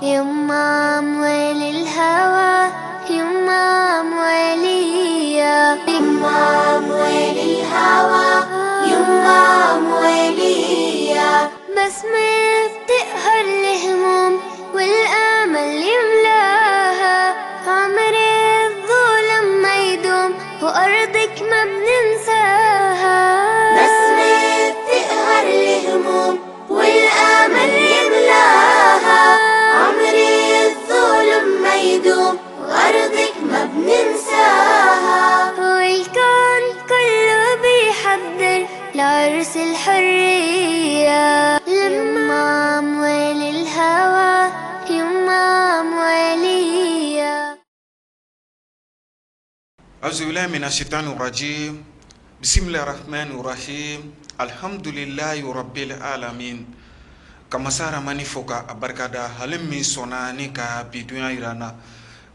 يما أموال الهوى يما أمواليا يما أموال الهوى يما أمواليا بسمة بتقهر الهموم والأمل يملاها عمر الظلم ما يدوم وأرضك ما بننساها بسمة بتقهر الهموم والأمل يملاها عمر الظلم ما يدوم وأرضك ما بننساها والكون كله بيحضر لعرس الحرية لما أموال الهوى يما أموالية. أعوذ بالله من الشيطان الرجيم بسم الله الرحمن الرحيم الحمد لله رب العالمين ka masa ramani fo ka a barikada ale min sɔnna ni ka bi dunya yira n na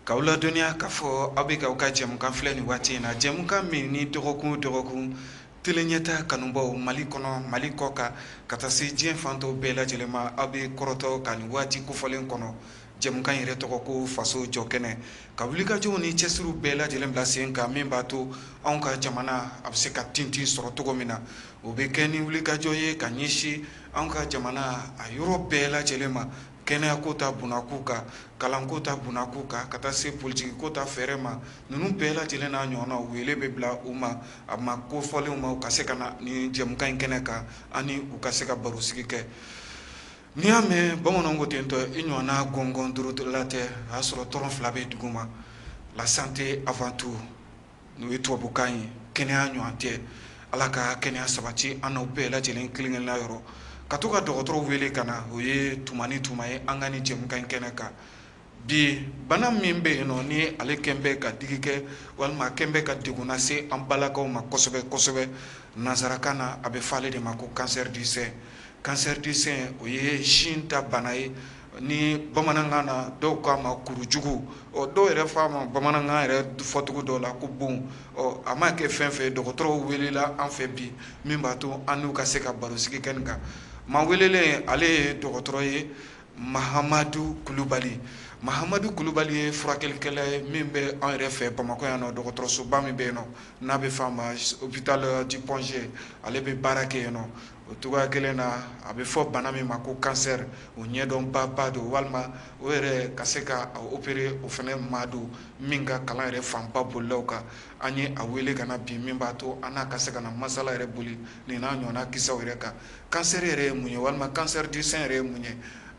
k'aw ladɔnniya k'a fɔ aw bɛ k'aw ka jɛmukan filɛ nin waati in na, jɛmukan min ni dɔgɔkun o dɔgɔkun tele ɲɛta kanubaw Mali kɔnɔ, Mali kɔ kan, ka taa se diɲɛ fan tɔw bɛɛ lajɛlen ma, aw bɛ kɔrɔtɔ ka nin waati kofɔlen kɔnɔ. Jɛmukan yɛrɛ tɔgɔ ko Faso Jɔ Kɛnɛ, ka wulikajɔw ni cɛsiriw bɛɛ lajɛlen bila sen kan min b'a to anw ka jamana a bɛ se ka tintin sɔrɔ cogo min na. O bɛ kɛ ni wulikajɔ ye ka ɲɛsin anw ka jamana a yɔrɔ bɛɛ lajɛlen ma, kɛnɛyako ta bunakun kan, kalanko ta bunakun kan, ka taa se politikiko ta fɛɛrɛ ma. Ninnu bɛɛ lajɛlen n'a ɲɔgɔnna, wele bɛ bila u ma, a ma kofɔlenw ma, u ka se ka na ni jɛmukan in kɛnɛ kan ani u ka se ka barosigi kɛ. N'i y'a mɛn bamananw ko ten tɔ, i ɲɔgɔnna gɔngɔn duurula tɛ, o y'a sɔrɔ tɔrɔn fila bɛ dugu ma. La santé avant tout, n'o ye tubabukan ye, kɛnɛya ɲɔgɔn tɛ. Ala ka kɛnɛya sabati an n'aw bɛɛ lajɛlen kelen-kelenna yɔrɔ. Ka to ka dɔgɔtɔrɔw wele ka na, o ye tuma ni tuma ye an ka ni jɛmukan in kɛnɛ kan. Bi bana min bɛ yen nɔ ni ale kɛn bɛ ka digi kɛ walima kɛn bɛ ka degun lase an balakaw ma kosɛbɛ kosɛbɛ, nansarakan na a bɛ fɔ ale de ma ko cancer du sein. Cancer du sein, o ye sin ta bana ye. Ni bamanankan na, dɔw k'a ma kurujugu, ɔ dɔw yɛrɛ f'a ma bamanankan yɛrɛ fɔcogo dɔw la ko bon. Ɔ a ma kɛ fɛn fɛn, dɔgɔtɔrɔw welela an fɛ bi min b'a to an n'u ka se ka barosigi kɛ nin kan. Maa welelen, ale ye dɔgɔtɔrɔ ye, Mahamadu Kulubali. Mahamadu Kulubali ye furakɛlikɛla ye min bɛ an yɛrɛ fɛ Bamakɔ yan nɔ, dɔgɔtɔrɔsoba min bɛ yen nɔ n'a bɛ f'a ma hôpital du Point G, ale bɛ baara kɛ yen nɔ. O cogoya kelen na, a bɛ fɔ bana min ma ko cancer, o ɲɛdɔnbaba don, walima o yɛrɛ ka se ka opérer, o fana maa don min ka kalan yɛrɛ fanba bolila o kan. An ye a wele ka na bi min b'a to an n'a ka se ka na masala yɛrɛ boli nin n'a ɲɔgɔnna kisaw yɛrɛ kan. Cancer yɛrɛ ye mun ye, walima cancer du sein yɛrɛ ye mun ye?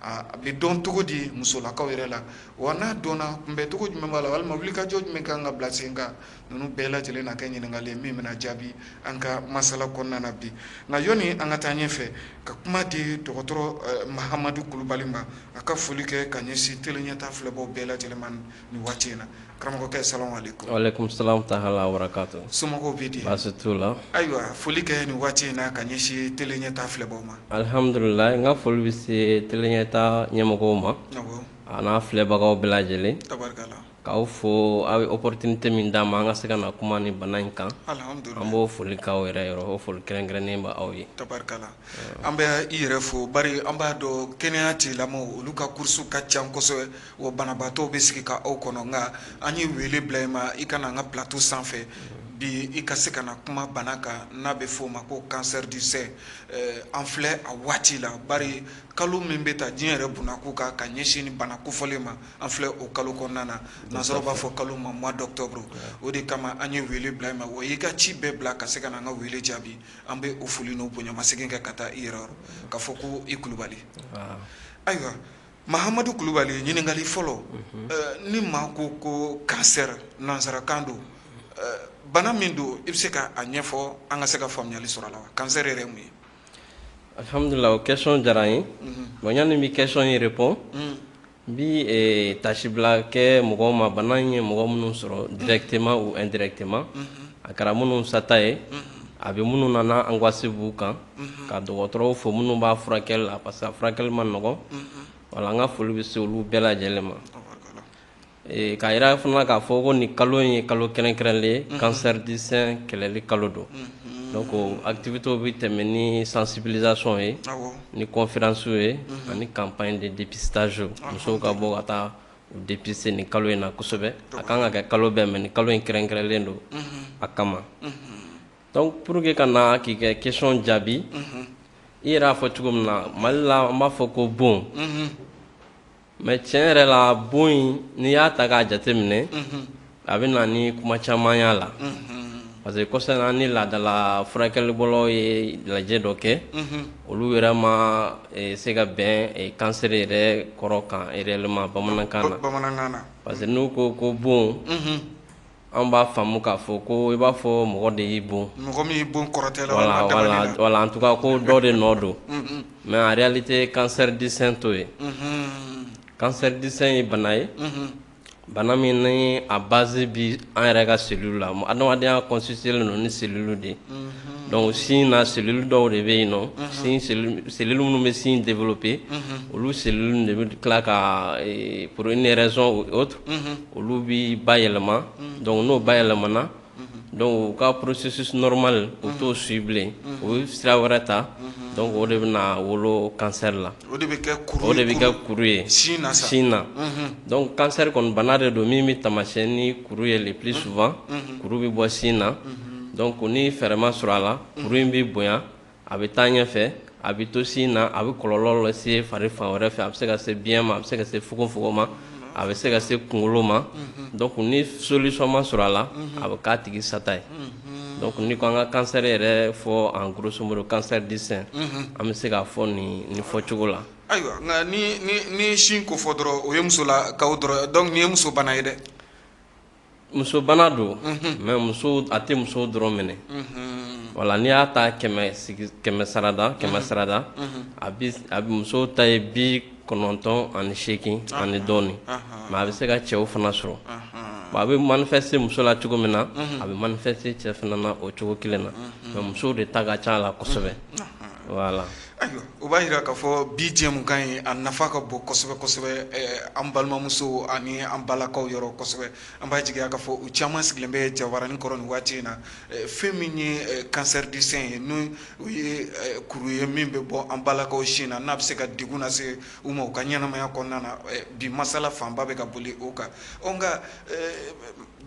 A bɛ dɔn cogo di musolakaw yɛrɛ la? Wa n'a dɔnna, kunbɛn cogo jumɛn b'a la, walima wulikajɔ jumɛn kan ka bila sen kan? Ninnu bɛɛ lajɛlen na kɛ ɲininkali ye min bɛna jaabi an ka masala kɔnɔna na bi. Nka yɔni an ka taa ɲɛfɛ ka kuma di dɔgɔtɔrɔ Mahamadu Kulubali ma, a ka foli kɛ ka ɲɛsin tele ɲɛta filɛbaw bɛɛ lajɛlen ma nin waati in na. Karamɔgɔkɛ, salamu aleykum. Waaleykum salam taala wa barakatu. Somɔgɔw bɛ di? Baasi t'u la. Ayiwa, foli kɛ nin waati in na ka ɲɛsin tele ɲɛta filɛbaw ma. Alihamudulila, n ka foli bɛ se tele ɲɛta ɲɛmɔgɔw ma. A n'a filɛbagaw bɛɛ lajɛlen. Tabarikala. K'aw fo aw ye opportunité min d'an ma an ka se ka na kuma ni bana in kan. Alihamudulila. An b'o foli k'aw yɛrɛ yɔrɔ, o foli kɛrɛnkɛrɛnnen bɛ aw ye. Tabarikala. An bɛ i yɛrɛ fo, bari an b'a dɔn kɛnɛya tigilamɔgɔw, olu ka course ka ca kosɛbɛ, wa banabaatɔw bɛ sigi ka aw kɔnɔ. Nka an ye wele bila i ma, i ka na an ka plateau sanfɛ bi, i ka se ka na kuma bana kan n'a bɛ fɔ o ma ko cancer du sein. An filɛ a waati la, bari kalo min bɛ ta diɲɛ yɛrɛ bunakun kan ka ɲɛsin ni bana kofɔlen ma, an filɛ o kalo kɔnɔna na. Nansaraw b'a fɔ kalo ma mois d'octobre. O de kama an ye wele bila i ma, wa i ka ci bɛɛ bila ka se ka na an ka wele jaabi. An bɛ o foli n'o bonyamasegin kɛ ka taa i yɛrɛ yɔrɔ k'a fɔ ko i Kulubali. Ayiwa Mahamadu Kulubali, ɲininkali fɔlɔ, ni maa ko ko cancer, nansarakan don, bana min don, i bɛ se ka a ɲɛfɔ an ka se ka faamuyali sɔrɔ a la wa? Cancer yɛrɛ ye mun ye? Alhamdulillah, o question diyara n ye. Bon, yanni n bɛ question in répond, n bi tasibila kɛ mɔgɔw ma, bana in ye mɔgɔ minnu sɔrɔ directement ou indirectement, a kɛra minnu sata ye, a bɛ minnu na n'a angoisse b'u kan, ka dɔgɔtɔrɔw fo minnu b'a furakɛli la, parce que a furakɛli ma nɔgɔn. Voilà, an ka foli bɛ se olu bɛɛ lajɛlen ma. K'a yira fana k'a fɔ ko nin kalo in ye kalo kɛrɛnkɛrɛnlen ye, cancer du sein kɛlɛli kalo don. Donc o activités bɛ tɛmɛ ni sensibilisation ye, ni conférence ye ani campagne de dépistage. Musow ka bɔ ka taa u dépister nin kalo in na kosɛbɛ. A kan ka kɛ kalo bɛɛ, mais nin kalo in kɛrɛnkɛrɛnlen don a kama. Donc pour que ka na k'i ka question jaabi, i yɛrɛ y'a fɔ cogo min na, Mali la, an b'a fɔ ko bon, mais tiɲɛ yɛrɛ la, bon in, n'i y'a ta k'a jateminɛ, a bɛ na ni kuma caman y'a la, parce que kɔsa ni laadala furakɛlibɔlaw ye lajɛ dɔ kɛ, olu yɛrɛ ma se ka bɛn cancer yɛrɛ kɔrɔ kan réellement bamanankan na. Bamanankan na. Parce que n'u ko ko bon, an b'a faamu k'a fɔ ko i b'a fɔ mɔgɔ de y'i bon. Mɔgɔ min y'i bon kɔrɔtɛ la. Voilà, voilà, voilà, en tout cas ko dɔ de nɔ don. Mais en réalité, cancer du sein t'o ye. Cancer du sein ye bana ye, bana min ni a base bi an yɛrɛ ka cellule la. Adamadenya constitué don ni cellule de ye. Donc sin na, cellule dɔw de bɛ yen nɔ, sin cellule minnu bɛ sin développer, olu cellule de bɛ tila ka, pour une raison ou autre, olu bi bayɛlɛma. Donc n'o bayɛlɛmana, donc u ka processus normal u t'o suit bilen, u bɛ sira wɛrɛ ta. Donc o de bɛna wolo cancer la. O de bɛ kɛ kuru. O de bɛ kɛ kuru ye. Sin na sa. Sin na. Donc cancer kɔni, bana de don min bɛ taamasiyɛn ni kuru ye. Le plus souvent, kuru bɛ bɔ sin na. Donc ni fɛɛrɛ ma sɔrɔ a la, kuru in bɛ bonya, a bɛ taa ɲɛfɛ, a bɛ to sin na, a bɛ kɔlɔlɔ lase fari fan wɛrɛ fɛ. A bɛ se ka se biyɛn ma, a bɛ se ka se fogofogo ma, a bɛ se ka se kunkolo ma. Donc ni solution ma sɔrɔ a la, a bɛ k'a tigi sata ye. Donc ni ko an ka cancer yɛrɛ fɔ en grosso modo, cancer du sein, an bɛ se k'a fɔ nin fɔcogo la. Ayiwa, nka ni sin ko fɔ dɔrɔn, o ye musolakaw dɔrɔn. Donc nin ye muso bana ye dɛ. Muso bana don, mais muso, a tɛ musow dɔrɔn minɛ. Wala n'i y'a ta 100 sigi, 100 sarada 100 sarada, a bɛ musow ta ye 98 ani dɔɔnin, mais a bɛ se ka cɛw fana sɔrɔ. Bon, a bɛ manifester muso la cogo min na, a bɛ manifester cɛ fana na o cogo kelen na, mais musow de ta ka ca a la kosɛbɛ. Voilà. Ayiwa, o b'a jira k'a fɔ bi jɛmukan in, a nafa ka bon kosɛbɛ kosɛbɛ an balimamusow ani an balakaw yɔrɔ kosɛbɛ. An b'a jigiya k'a fɔ u caman sigilen bɛ jabaranin kɔrɔ nin waati in na. Fɛn min ye cancer du sein ye, n'o o ye kuru ye min bɛ bɔ an balakaw sin na, n'a bɛ se ka degun lase u ma u ka ɲɛnamaya kɔnɔna na, bi masala fanba bɛ ka boli o kan. Ɔ nka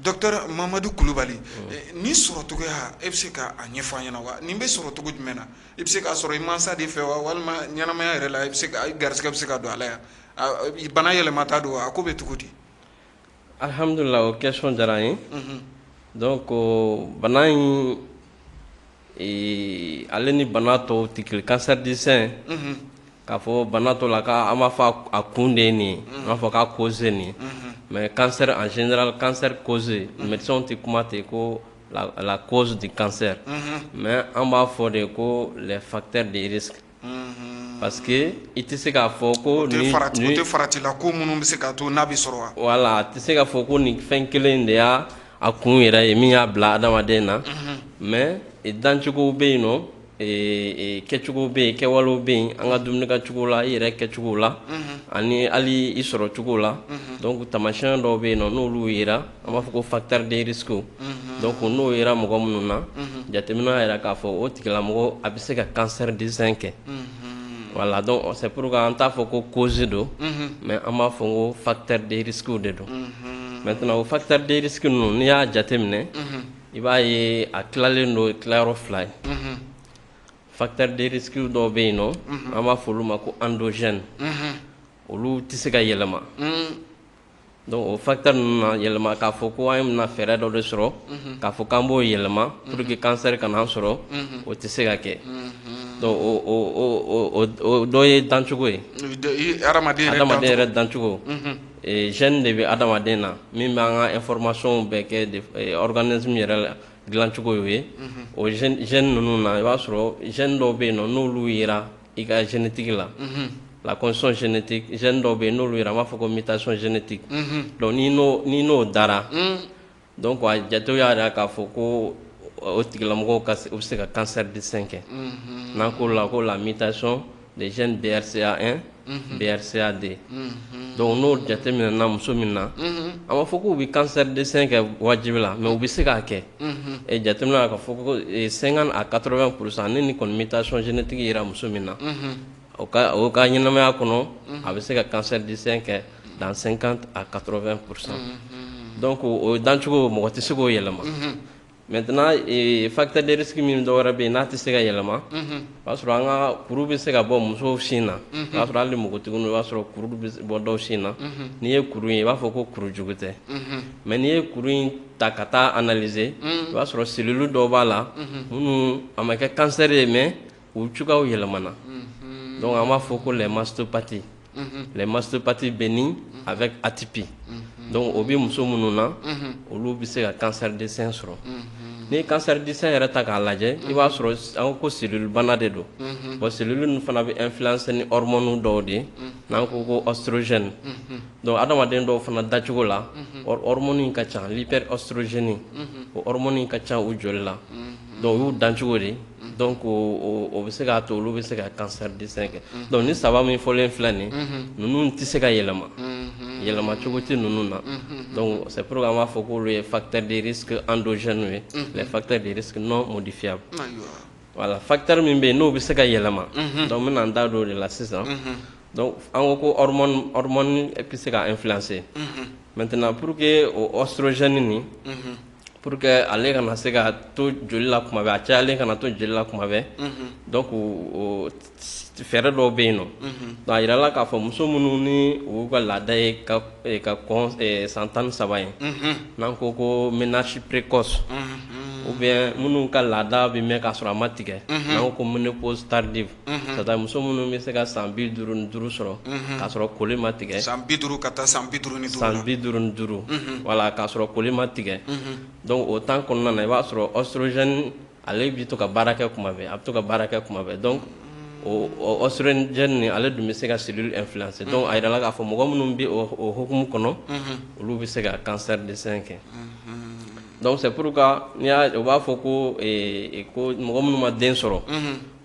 docteur Mamadu Kulubali, nin sɔrɔcogoya, e bɛ se ka a ɲɛfɔ an ɲɛna wa? Nin bɛ sɔrɔ cogo jumɛn na? I bɛ se k'a sɔrɔ i mansa de fɛ wa, walima ɲɛnamaya yɛrɛ la, i bɛ se ka i garisɛgɛ bɛ se ka don a la yan, bana yɛlɛmata don wa? A ko bɛ cogo di? Alhamdulillah, o question diyara n ye. Donc bana in, ale ni bana tɔw tɛ kelen. Cancer du sein, k'a fɔ bana tɔ la k'an b'a fɔ a kun de ye nin ye, an b'a fɔ k'a cause ye nin ye. Mais cancer en général, cancer cause, médecins tɛ kuma ten ko la cause du cancer, mais an b'a fɔ de ko les facteurs de risque, parce que i tɛ se k'a fɔ ko o tɛ faratila ko minnu bɛ se k'a to n'a bɛ sɔrɔ wa? Voilà, a tɛ se k'a fɔ ko nin fɛn kelen de y'a a kun yɛrɛ ye min y'a bila adamaden na, mais dancogow bɛ yen nɔ, kɛcogow bɛ yen, kɛwalew bɛ yen, an ka dumuni kɛcogo la, i yɛrɛ kɛcogo la, ani hali i sɔrɔ cogo la. Donc taamasiyɛn dɔw bɛ yen nɔ, n'olu yera, an b'a fɔ ko facteur de risque. Donc n'o yera mɔgɔ minnu na, jateminɛ y'a jira k'a fɔ o tigilamɔgɔ a bɛ se ka cancer du sein kɛ. Voilà, donc c'est pourquoi an t'a fɔ ko cause don, mais an b'a fɔ ko facteur de risque de don. Maintenant, o facteur de risque ninnu, n'i y'a jateminɛ, i b'a ye a tilalen don tilayɔrɔ fila ye. Facteur de risque dɔw bɛ yen nɔ, an b'a fɔ olu ma ko endogène, olu tɛ se ka yɛlɛma. Donc o facteur ninnu na yɛlɛma, k'a fɔ ko an bɛna fɛɛrɛ dɔ de sɔrɔ k'a fɔ k'an b'o yɛlɛma pour que cancer kana an sɔrɔ, o tɛ se ka kɛ. Donc o dɔ ye dancogo ye. Adamaden. Adamaden yɛrɛ dancogo, gène de bɛ adamaden na min bɛ an ka information bɛɛ kɛ organisme yɛrɛ la dilancogo y'o ye. O gène ninnu na, i b'a sɔrɔ gène dɔw bɛ yen nɔ, n'olu yera i ka génétique la, la constitution génétique, gène dɔw bɛ yen, n'olu yera, an b'a fɔ ko mutation génétique. Donc ni n'o dara, donc a jatew y'a jira k'a fɔ ko o tigilamɔgɔw ka u bɛ se ka cancer du sein kɛ. N'an ko la ko la mutation des gènes BRCA1 BRCA2. Donc n'o jateminɛna muso min na, an b'a fɔ k'u bɛ cancer de sein kɛ wajibi la, mais u bɛ se k'a kɛ. Et jateminɛ k'a fɔ ko 50 à 80% ni nin kɔni mutation génétique yera muso min na, o ka ɲɛnamaya kɔnɔ, a bɛ se ka cancer du sein kɛ dans 50 à 80%. Donc o dancogo, mɔgɔ tɛ se k'o yɛlɛma. Maintenant, facteur de risque min dɔ wɛrɛ bɛ yen n'a tɛ se ka yɛlɛma, o b'a sɔrɔ an ka kuru bɛ se ka bɔ musow sin na. O b'a sɔrɔ hali npogotigininw, i b'a sɔrɔ kuru bɛ bɔ dɔw sin na. N'i ye kuru ye, i b'a fɔ ko kuru jugu tɛ, mais n'i ye kuru in ta ka taa analyser, i b'a sɔrɔ cellule dɔw b'a la minnu a ma kɛ cancer ye, mais u cogoyaw yɛlɛmana. Donc an b'a fɔ ko les mastopathies, les mastopathies bénignes avec atypie. Donc o bɛ muso minnu na, olu bɛ se ka cancer de sein sɔrɔ. N'i ye cancer du sein yɛrɛ ta k'a lajɛ, i b'a sɔrɔ an ko cellule bana de don. Bon, cellule ninnu fana bɛ influencer ni hormone dɔw de ye n'an ko ko oestrogène. Donc adamaden dɔw fana dacogo la, hormone in ka ca, l'hyperœstrogénie, o hormone in ka ca u joli la. Donc o y'u dancogo de. Donc o bɛ se k'a to olu bɛ se ka cancer du sein kɛ. Donc ni saba min fɔlen filɛ nin, ninnu tɛ se ka yɛlɛma, yɛlɛma cogo tɛ ninnu na. Donc c'est pourquoi an b'a fɔ k'olu ye facteur de risque endogène ye, les facteurs de risque non modifiables. Voilà, facteur min bɛ yen n'o bɛ se ka yɛlɛma, donc n bɛna n da don o de la sisan. Donc an ko ko hormone bɛ se ka influencer. Maintenant, pour que o oestrogène nin, pour que ale kana se ka to joli la kuma bɛɛ, a cayalen kana to joli la kuma bɛɛ, donc o fɛɛrɛ dɔw bɛ yen nɔ. Donc a yirala k'a fɔ muso minnu ni u y'u ka laada ye ka kɔn san 13 ye, n'an ko ko ménage précoce, ou bien minnu ka laada bɛ mɛn k'a sɔrɔ a ma tigɛ, n'an ko ko ménopause tardive, c'est à dire muso minnu bɛ se ka san 55 sɔrɔ k'a sɔrɔ koli ma tigɛ. San 50 ka taa san 55. San 55, voilà, k'a sɔrɔ koli ma tigɛ. Donc o temps kɔnɔna na, i b'a sɔrɔ oestrogène ale bɛ to ka baara kɛ kuma bɛɛ, a bɛ to ka baara kɛ kuma bɛɛ. Donc o oestrogène nin, ale dun bɛ se ka cellule influencer. Donc a yirala k'a fɔ mɔgɔ minnu bɛ o hukumu kɔnɔ, olu bɛ se ka cancer de sein kɛ. Donc c'est pourquoi n'i y'a, u b'a fɔ ko mɔgɔ minnu ma den sɔrɔ,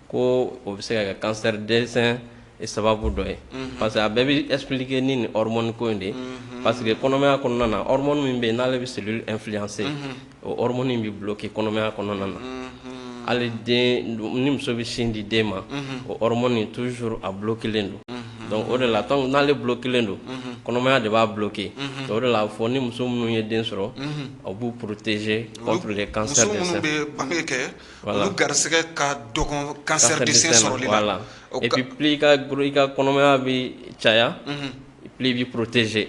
ko o bɛ se ka kɛ cancer de sein sababu dɔ ye, parce que a bɛɛ bɛ expliquer ni nin hormone ko in de ye. Parce que kɔnɔmaya kɔnɔna na, hormone min bɛ yen n'ale bɛ cellule influencer, o hormone in bɛ bloquer kɔnɔmaya kɔnɔna na. Hali den, ni muso bɛ sin di den ma, o hormone in toujours a bloqué don. Donc o de la, tant n'ale bloqué don, kɔnɔmaya de b'a bloqué. Donc o de la, a fɔ ni muso minnu ye den sɔrɔ, o b'u protéger contre les cancers de sein. Muso minnu bɛ bange kɛ, olu garisɛgɛ ka dɔgɔn cancer de sein sɔrɔli la. Voilà, et puis plus i ka kɔnɔmaya bɛ caya, plus i bɛ protéger.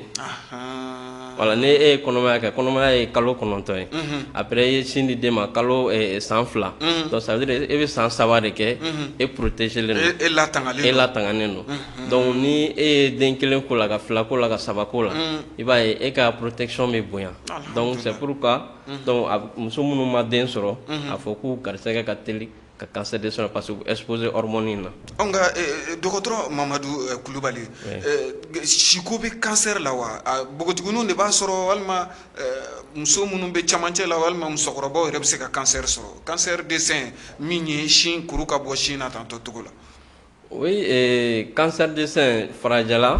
Voilà, ni e ye kɔnɔmaya kɛ, kɔnɔmaya ye kalo 9 ye, après i ye sin di den ma kalo san 2, donc ça veut dire e bɛ san 3 de kɛ e protégé len don. E latangalen. E latanganen don. Donc ni e ye den kelen ko la, ka fila ko la, ka saba ko la, i b'a ye e ka protection bɛ bonya. Donc c'est pourquoi, donc muso minnu ma den sɔrɔ, a fɔ k'u garisɛgɛ ka teli ka cancer de sein parce que u exposé hormone in na. Nka dɔgɔtɔrɔ Mamadu Kulubali, siko bɛ cancer la wa? Npogotigininw de b'a sɔrɔ, walima muso minnu bɛ camancɛ la, walima musokɔrɔbaw yɛrɛ bɛ se ka cancer sɔrɔ, cancer de sein min ye sin kuru ka bɔ sin na tantɔ cogo la? Oui, cancer de sein, farajɛla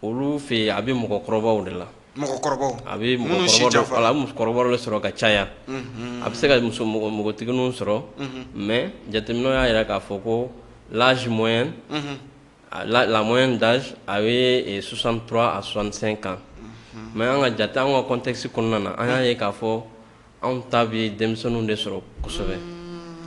olu fɛ yen, a bɛ mɔgɔkɔrɔbaw de la. Mɔgɔkɔrɔbaw. A bɛ mɔgɔkɔrɔbaw, a bɛ musokɔrɔbaw de sɔrɔ ka caya. A bɛ se ka muso npogotigininw sɔrɔ, mais jateminɛw y'a jira k'a fɔ ko l'âge moyen, la moyenne d'âge a bɛ 63 à 65 ans. Mais an ka jate, an ka contexte kɔnɔna na, an y'a ye k'a fɔ anw ta bɛ denmisɛnninw de sɔrɔ kosɛbɛ.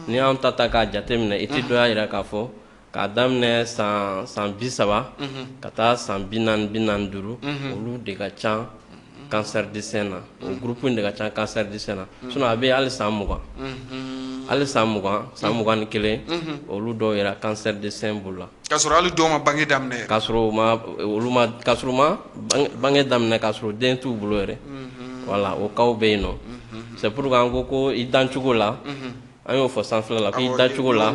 N'i y'anw ta ta k'a jateminɛ, étude dɔ y'a jira k'a fɔ k'a daminɛ san 30 ka taa san 40, 45, olu de ka ca cancer du sein na. O groupe in de ka ca cancer du sein na. Sinon a bɛ hali san 20, hali san 20, san 21, olu dɔw yɛrɛ cancer du sein b'u la. K'a sɔrɔ hali dɔw ma bange daminɛ. K'a sɔrɔ u ma, olu ma, k'a sɔrɔ u ma bange daminɛ, k'a sɔrɔ den t'u bolo yɛrɛ. Voilà, o cas bɛ yen nɔ. C'est pourquoi an ko ko i dancogo la, an y'o fɔ sanfɛla la, k'i dacogo la.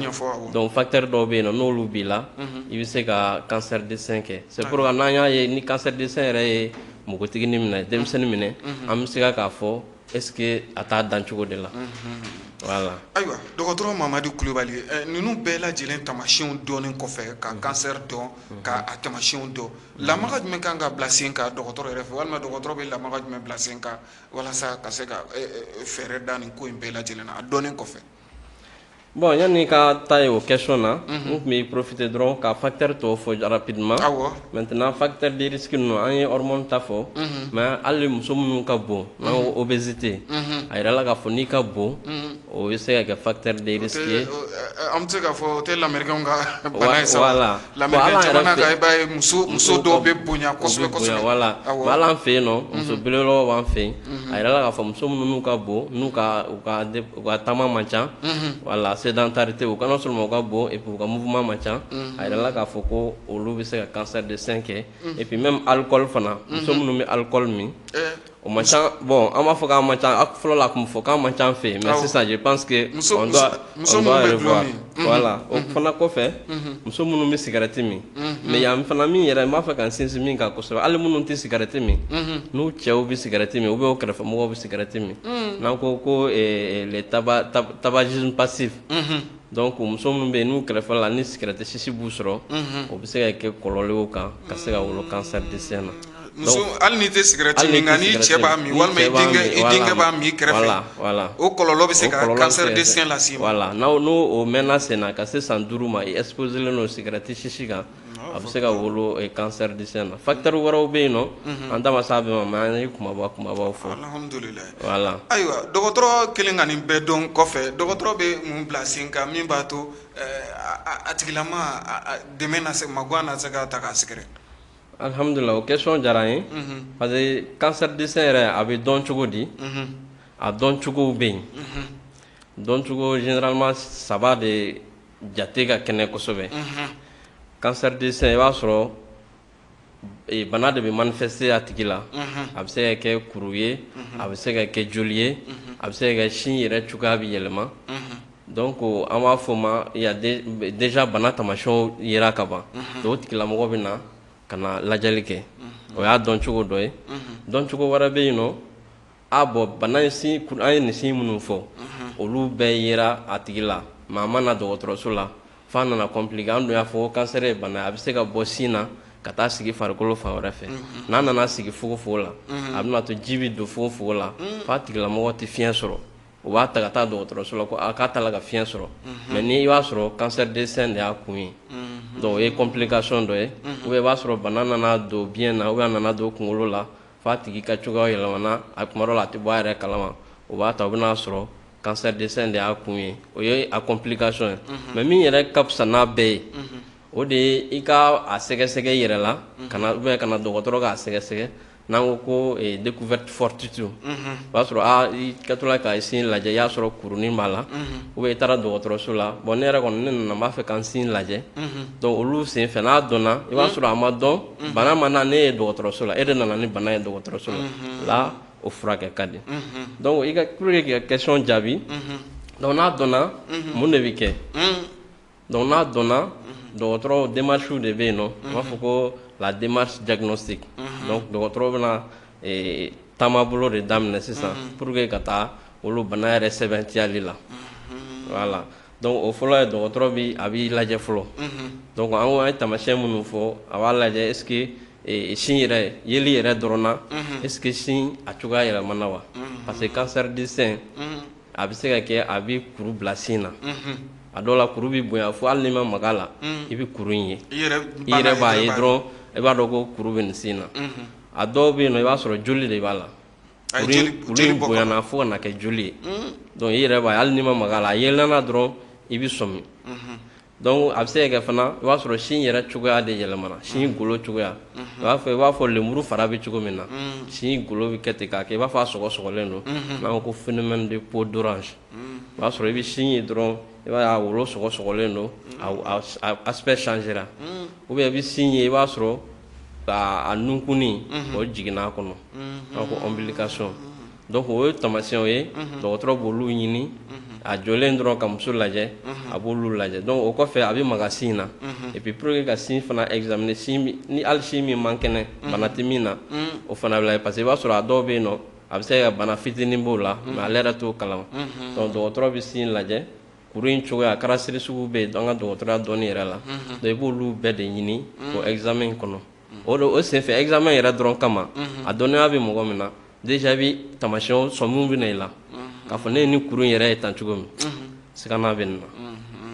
Donc facteur dɔw bɛ yen nɔ, n'olu b'i la, i bɛ se ka cancer du sein kɛ. C'est pourquoi n'an y'a ye ni cancer du sein yɛrɛ ye npogotiginin minɛ, denmisɛnnin minɛ, an bɛ se k'a fɔ Est ce que a t'a dancogo de la? Voilà. Ayiwa, dɔgɔtɔrɔ Mamadi Kulubali, ninnu bɛɛ lajɛlen taamasiyɛnw dɔnnen kɔfɛ, ka cancer dɔn, ka a taamasiyɛnw dɔn, lamaga jumɛn kan ka bila sen kan dɔgɔtɔrɔ yɛrɛ fɛ, walima dɔgɔtɔrɔ bɛ lamaga jumɛn bila sen kan walasa ka se ka fɛɛrɛ da nin ko in bɛɛ lajɛlen na, a dɔnnen kɔfɛ? Bon, yanni ka taa ye o question na, n tun bɛ profiter dɔrɔn ka facteur tɔw fɔ rapidement. Maintenant, facteur de risque ninnu, an ye hormone ta fɔ, mais hali muso minnu ka bon, n'an ko obésité, a yirala k'a fɔ n'i ka bon, o bɛ se ka kɛ facteur de risque ye. An bɛ se k'a fɔ o tɛ lamɛrikɛnw ka bana ye sa. Voilà. Lamɛrikɛn jamana kan, i b'a ye muso dɔw bɛ bonya kosɛbɛ kosɛbɛ. Voilà. Mais hali an fɛ yen nɔ, muso belebelebaw b'an fɛ yen. A yirala k'a fɔ muso minnu n'u ka bon, n'u ka u ka u ka taama man ca, voilà, sédentarité, u kana seulement u ka bon et puis u ka mouvement man ca, a yirala k'a fɔ ko olu bɛ se ka cancer de sein kɛ. Et puis même alcool fana, muso minnu bɛ alcool min, o man ca. Bon, an b'a fɔ k'a man ca, fɔlɔ la a tun bɛ fɔ k'a man ca an fɛ yen, mais sisan je pense que on doit revoir. Voilà. O fana kɔfɛ, muso minnu bɛ cigarette min, mais yan fana min yɛrɛ n b'a fɛ ka n sinsin min kan kosɛbɛ, hali minnu tɛ cigarette min, n'u cɛw bɛ cigarette min ou bien u kɛrɛfɛmɔgɔw bɛ cigarette min, n'an ko ko les tabagisme passif, donc muso minnu bɛ yen n'u kɛrɛfɛ la ni cigarette sisi b'u sɔrɔ, o bɛ se ka kɛ kɔlɔlɔ ye o kan ka se ka wolo cancer de sein na. Muso, hali n'i tɛ cigarette min, nka n'i cɛ b'a min walima i denkɛ b'a min i kɛrɛfɛ, o kɔlɔlɔ bɛ se ka cancer de sein lase i ma. Voilà, n'o o mɛnna sen na ka se san 5 ma, i exposé len don cigarette sisi kan, a bɛ se ka wolo cancer de sein na. Facteur wɛrɛw bɛ yen nɔ, an da ma s'a bɛɛ ma, mais an ye kumaba kumabaw fɔ. Alhamdulilayi. Voilà. Ayiwa, dɔgɔtɔrɔ kelen ka nin bɛɛ dɔn kɔfɛ, dɔgɔtɔrɔ bɛ mun bila sen kan min b'a to a tigilama dɛmɛ na se magoya na se ka ta k'a sɛgɛrɛ? Alhamdulillah, o question diyara n ye, parce que cancer de sein yɛrɛ, a bɛ dɔn cogo di? A dɔn cogow bɛ yen. Dɔn cogo généralement saba de jate ka kɛnɛ kosɛbɛ. Cancer de sein, i b'a sɔrɔ bana de bɛ manifester a tigi la. A bɛ se ka kɛ kuru ye, a bɛ se ka kɛ joli ye, a bɛ se ka kɛ sin yɛrɛ cogoya bɛ yɛlɛma. Donc an b'a fɔ o ma, il y a déjà bana taamasiyɛnw yera ka ban. Donc o tigilamɔgɔ bɛ na ka na lajɛli kɛ. O y'a dɔn cogo dɔ ye. Dɔn cogo wɛrɛ bɛ yen nɔ, a bɔn, bana in sin, an ye nin sin minnu fɔ, olu bɛɛ yera a tigi la, mais a ma na dɔgɔtɔrɔso la f'a nana compliqué. An dun y'a fɔ ko cancer ye bana ye, a bɛ se ka bɔ sin na ka taa sigi farikolo fan wɛrɛ fɛ. N'a nana sigi fogofogo la, a bɛna to ji bɛ don fogofogo la f'a tigilamɔgɔ tɛ fiɲɛ sɔrɔ. U b'a ta ka taa dɔgɔtɔrɔso la ko a k'a ta la ka fiɲɛ sɔrɔ, mais ni i b'a sɔrɔ cancer de sein de y'a kun ye. Donc o ye complication dɔ ye. Ou bien i b'a sɔrɔ bana nana don biɲɛ na, ou bien a nana don kunkolo la f'a tigi ka cogoya yɛlɛmana, a kuma dɔ la a tɛ bɔ a yɛrɛ kalama. O b'a ta, o bɛna sɔrɔ cancer de sein de y'a kun ye. O ye a complication ye. Mais min yɛrɛ ka fisa n'a bɛɛ ye, o de ye i ka a sɛgɛsɛgɛ i yɛrɛ la ka na, ou bien ka na dɔgɔtɔrɔ k'a sɛgɛsɛgɛ, n'an ko ko découverte fortuite. O b'a sɔrɔ a i kɛtɔla ka sin lajɛ, i y'a sɔrɔ kurunin b'a la, ou bien i taara dɔgɔtɔrɔso la, bon, ne yɛrɛ kɔni ne nana, n b'a fɛ ka n sin lajɛ. Donc olu sen fɛ, n'a dɔnna, i b'a sɔrɔ a ma dɔn, bana ma na ne ye dɔgɔtɔrɔso la, e de nana ni bana ye dɔgɔtɔrɔso la la, o furakɛ ka di. Donc i ka pour que k'i ka question jaabi, donc n'a dɔnna, mun de bɛ kɛ? Donc n'a dɔnna, dɔgɔtɔrɔ démarche de bɛ yen nɔ, u b'a fɔ ko la démarche diagnostique. Donc dɔgɔtɔrɔ bɛna taamabolo de daminɛ sisan pour que ka taa olu bana yɛrɛ sɛbɛntiyali la. Voilà. Donc o fɔlɔ ye, dɔgɔtɔrɔ bi a b'i lajɛ fɔlɔ. Donc an ko an ye taamasiyɛn minnu fɔ, a b'a lajɛ est ce que sin yɛrɛ yeli yɛrɛ dɔrɔn na, est ce que sin a cogoya yɛlɛmana wa? Parce que cancer du sein, a bɛ se ka kɛ a bɛ kuru bila sin na. A dɔw la, kuru bɛ bonya fo hali n'i ma maga a la, i bɛ kuru in ye. I i yɛrɛ b'a ye dɔrɔn, i b'a dɔn ko kuru bɛ nin sin na. A dɔw bɛ yen nɔ, i b'a sɔrɔ joli de b'a la. Kuru in bonyana fo ka na kɛ joli ye. Donc i yɛrɛ b'a ye, hali n'i ma maga a la, a yelenna dɔrɔn, i bɛ sɔmi. Donc a bɛ se ka kɛ fana, i b'a sɔrɔ sin yɛrɛ cogoya de yɛlɛmana, sin golo cogoya. I b'a fɔ lemuru fara bɛ cogo min na, sin golo bɛ kɛ ten k'a kɛ i b'a fɔ a sɔgɔsɔgɔlen don, n'an ko ko phénomène de peau d'orange. O b'a sɔrɔ i bɛ sin ye dɔrɔn, i b'a ye a wolo sɔgɔsɔgɔlen don, a aspect changera. Ou bien i bɛ sin ye, i b'a sɔrɔ a nunkunni o jiginna a kɔnɔ, n'an ko ombilication. Donc o ye taamasiyɛnw ye, dɔgɔtɔrɔ b'olu ɲini. A jɔlen dɔrɔn ka muso lajɛ, a b'olu lajɛ. Donc o kɔfɛ, a bɛ maga sin na. Et puis pour que ka sin fana examiner, sin ni hali sin min man kɛnɛ, bana tɛ min na, o fana bɛ lajɛ, parce que i b'a sɔrɔ a dɔw bɛ yen nɔ, A bɛ se ka bana fitinin b'o la, mais ale yɛrɛ t'o kalama. Donc dɔgɔtɔrɔ bɛ sin lajɛ, kuru in cogoya, caractéristique bɛ yen an ka dɔgɔtɔrɔya dɔnni yɛrɛ la. Donc i b'olu bɛɛ de ɲini o examen in kɔnɔ. O de o senfɛ, examen yɛrɛ dɔrɔn kama, a dɔnniya bɛ mɔgɔ min na déjà, i bɛ taamasiyɛnw sɔmiw bɛ na i la k'a fɔ ne ye ni kuru in yɛrɛ ye tan cogo min, sigana bɛ nin na.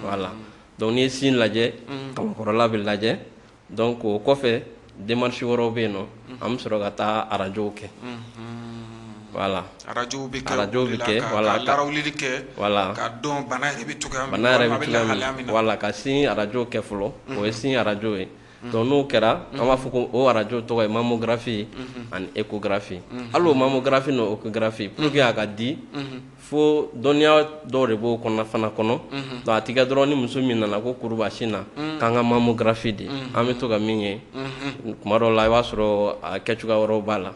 Voilà, donc n'i ye sin lajɛ, kamakɔrɔla bɛ lajɛ. Donc o kɔfɛ, démarche wɛrɛw bɛ yen nɔ, an bɛ sɔrɔ ka taa arajow kɛ. Voilà. Arajow bɛ kɛ. Arajow bɛ kɛ, voilà. Ka larawulili kɛ. Voilà. Ka dɔn bana yɛrɛ bɛ cogoya min. Bana yɛrɛ bɛ cogoya min, voilà, ka sin arajo kɛ fɔlɔ, o ye sin arajo ye. Donc n'o kɛra, an b'a fɔ ko o arajo tɔgɔ ye mammographie ani échographie. Hali o mammographie n'o échographie, pour que a ka di, fo dɔnniya dɔw de b'o kɔnɔ fana kɔnɔ. Donc a ti kɛ dɔrɔn ni muso min nana ko kuru b'a sin na, k'an ka mammographie di. An bɛ to ka min ye kuma dɔw la, i b'a sɔrɔ a kɛcogoya wɛrɛw b'a la.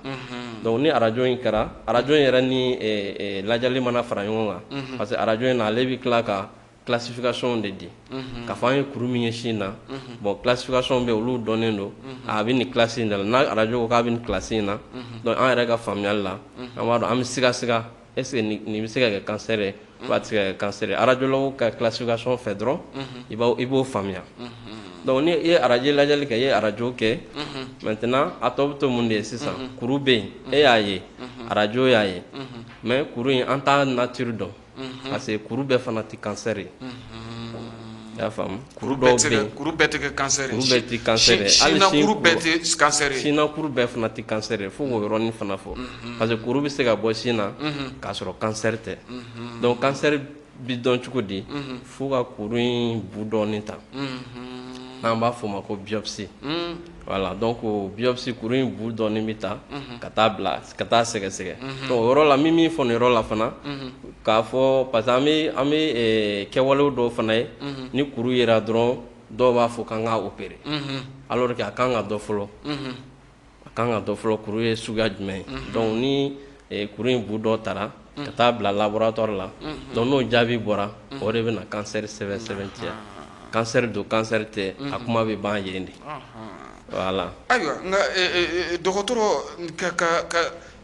Donc ni arajo in kɛra, arajo in yɛrɛ ni lajɛli mana fara ɲɔgɔn kan, parce que arajo in na, ale bɛ tila ka classification de di k'a fɔ an ye kuru min ye sin na. Bon, classification bɛ, olu dɔnnen don, a bɛ nin classe in de la. N'a arajo ko k'a bɛ nin classe in na, donc an yɛrɛ ka faamuyali la, an b'a dɔn, an bɛ siga siga, est ce que nin bɛ se ka kɛ cancer ye ou a tɛ se ka kɛ cancer ye. Radiologue ka classification fɛ dɔrɔn, i b'o faamuya. Donc ni i ye arajo lajɛli kɛ, i ye arajo kɛ, maintenant a tɔ bɛ to mun de ye sisan? Kuru bɛ yen, e y'a ye, arajo y'a ye, mais kuru in, an t'a nature dɔn, parce que kuru bɛɛ fana tɛ cancer ye. I y'a faamu? Kuru dɔw bɛ yen, kuru bɛɛ tɛ kɛ cancer ye. Kuru bɛɛ tɛ cancer ye. Hali sin kuru bɛɛ tɛ cancer ye. Sinna kuru bɛɛ fana tɛ cancer ye. Fo k'o yɔrɔnin fana fɔ, parce que kuru bɛ se ka bɔ sin na k'a sɔrɔ cancer tɛ. Donc cancer bi dɔn cogo di? Fo ka kuru in bu dɔɔnin ta, n'an b'a fɔ o ma ko biopsie. Voilà, donc o biopsie, kuru in bu dɔɔnin bɛ ta ka taa bila ka taa sɛgɛsɛgɛ. Donc o yɔrɔ la, min fɔ nin yɔrɔ la fana, k'a fɔ parce que an bɛ kɛwalew dɔw fana ye, ni kuru yera dɔrɔn, dɔw b'a fɔ k'an k'a opérer, alors que a kan ka dɔn fɔlɔ, a kan ka dɔn fɔlɔ kuru ye suguya jumɛn ye. Donc ni kuru in bu dɔ tara ka taa bila laboratoire la, donc n'o jaabi bɔra, o de bɛ na cancer sɛbɛn sɛbɛntiya, cancer don, cancer tɛ, a kuma bɛ ban yen de. Voilà. Ayiwa, nka dɔgɔtɔrɔ ka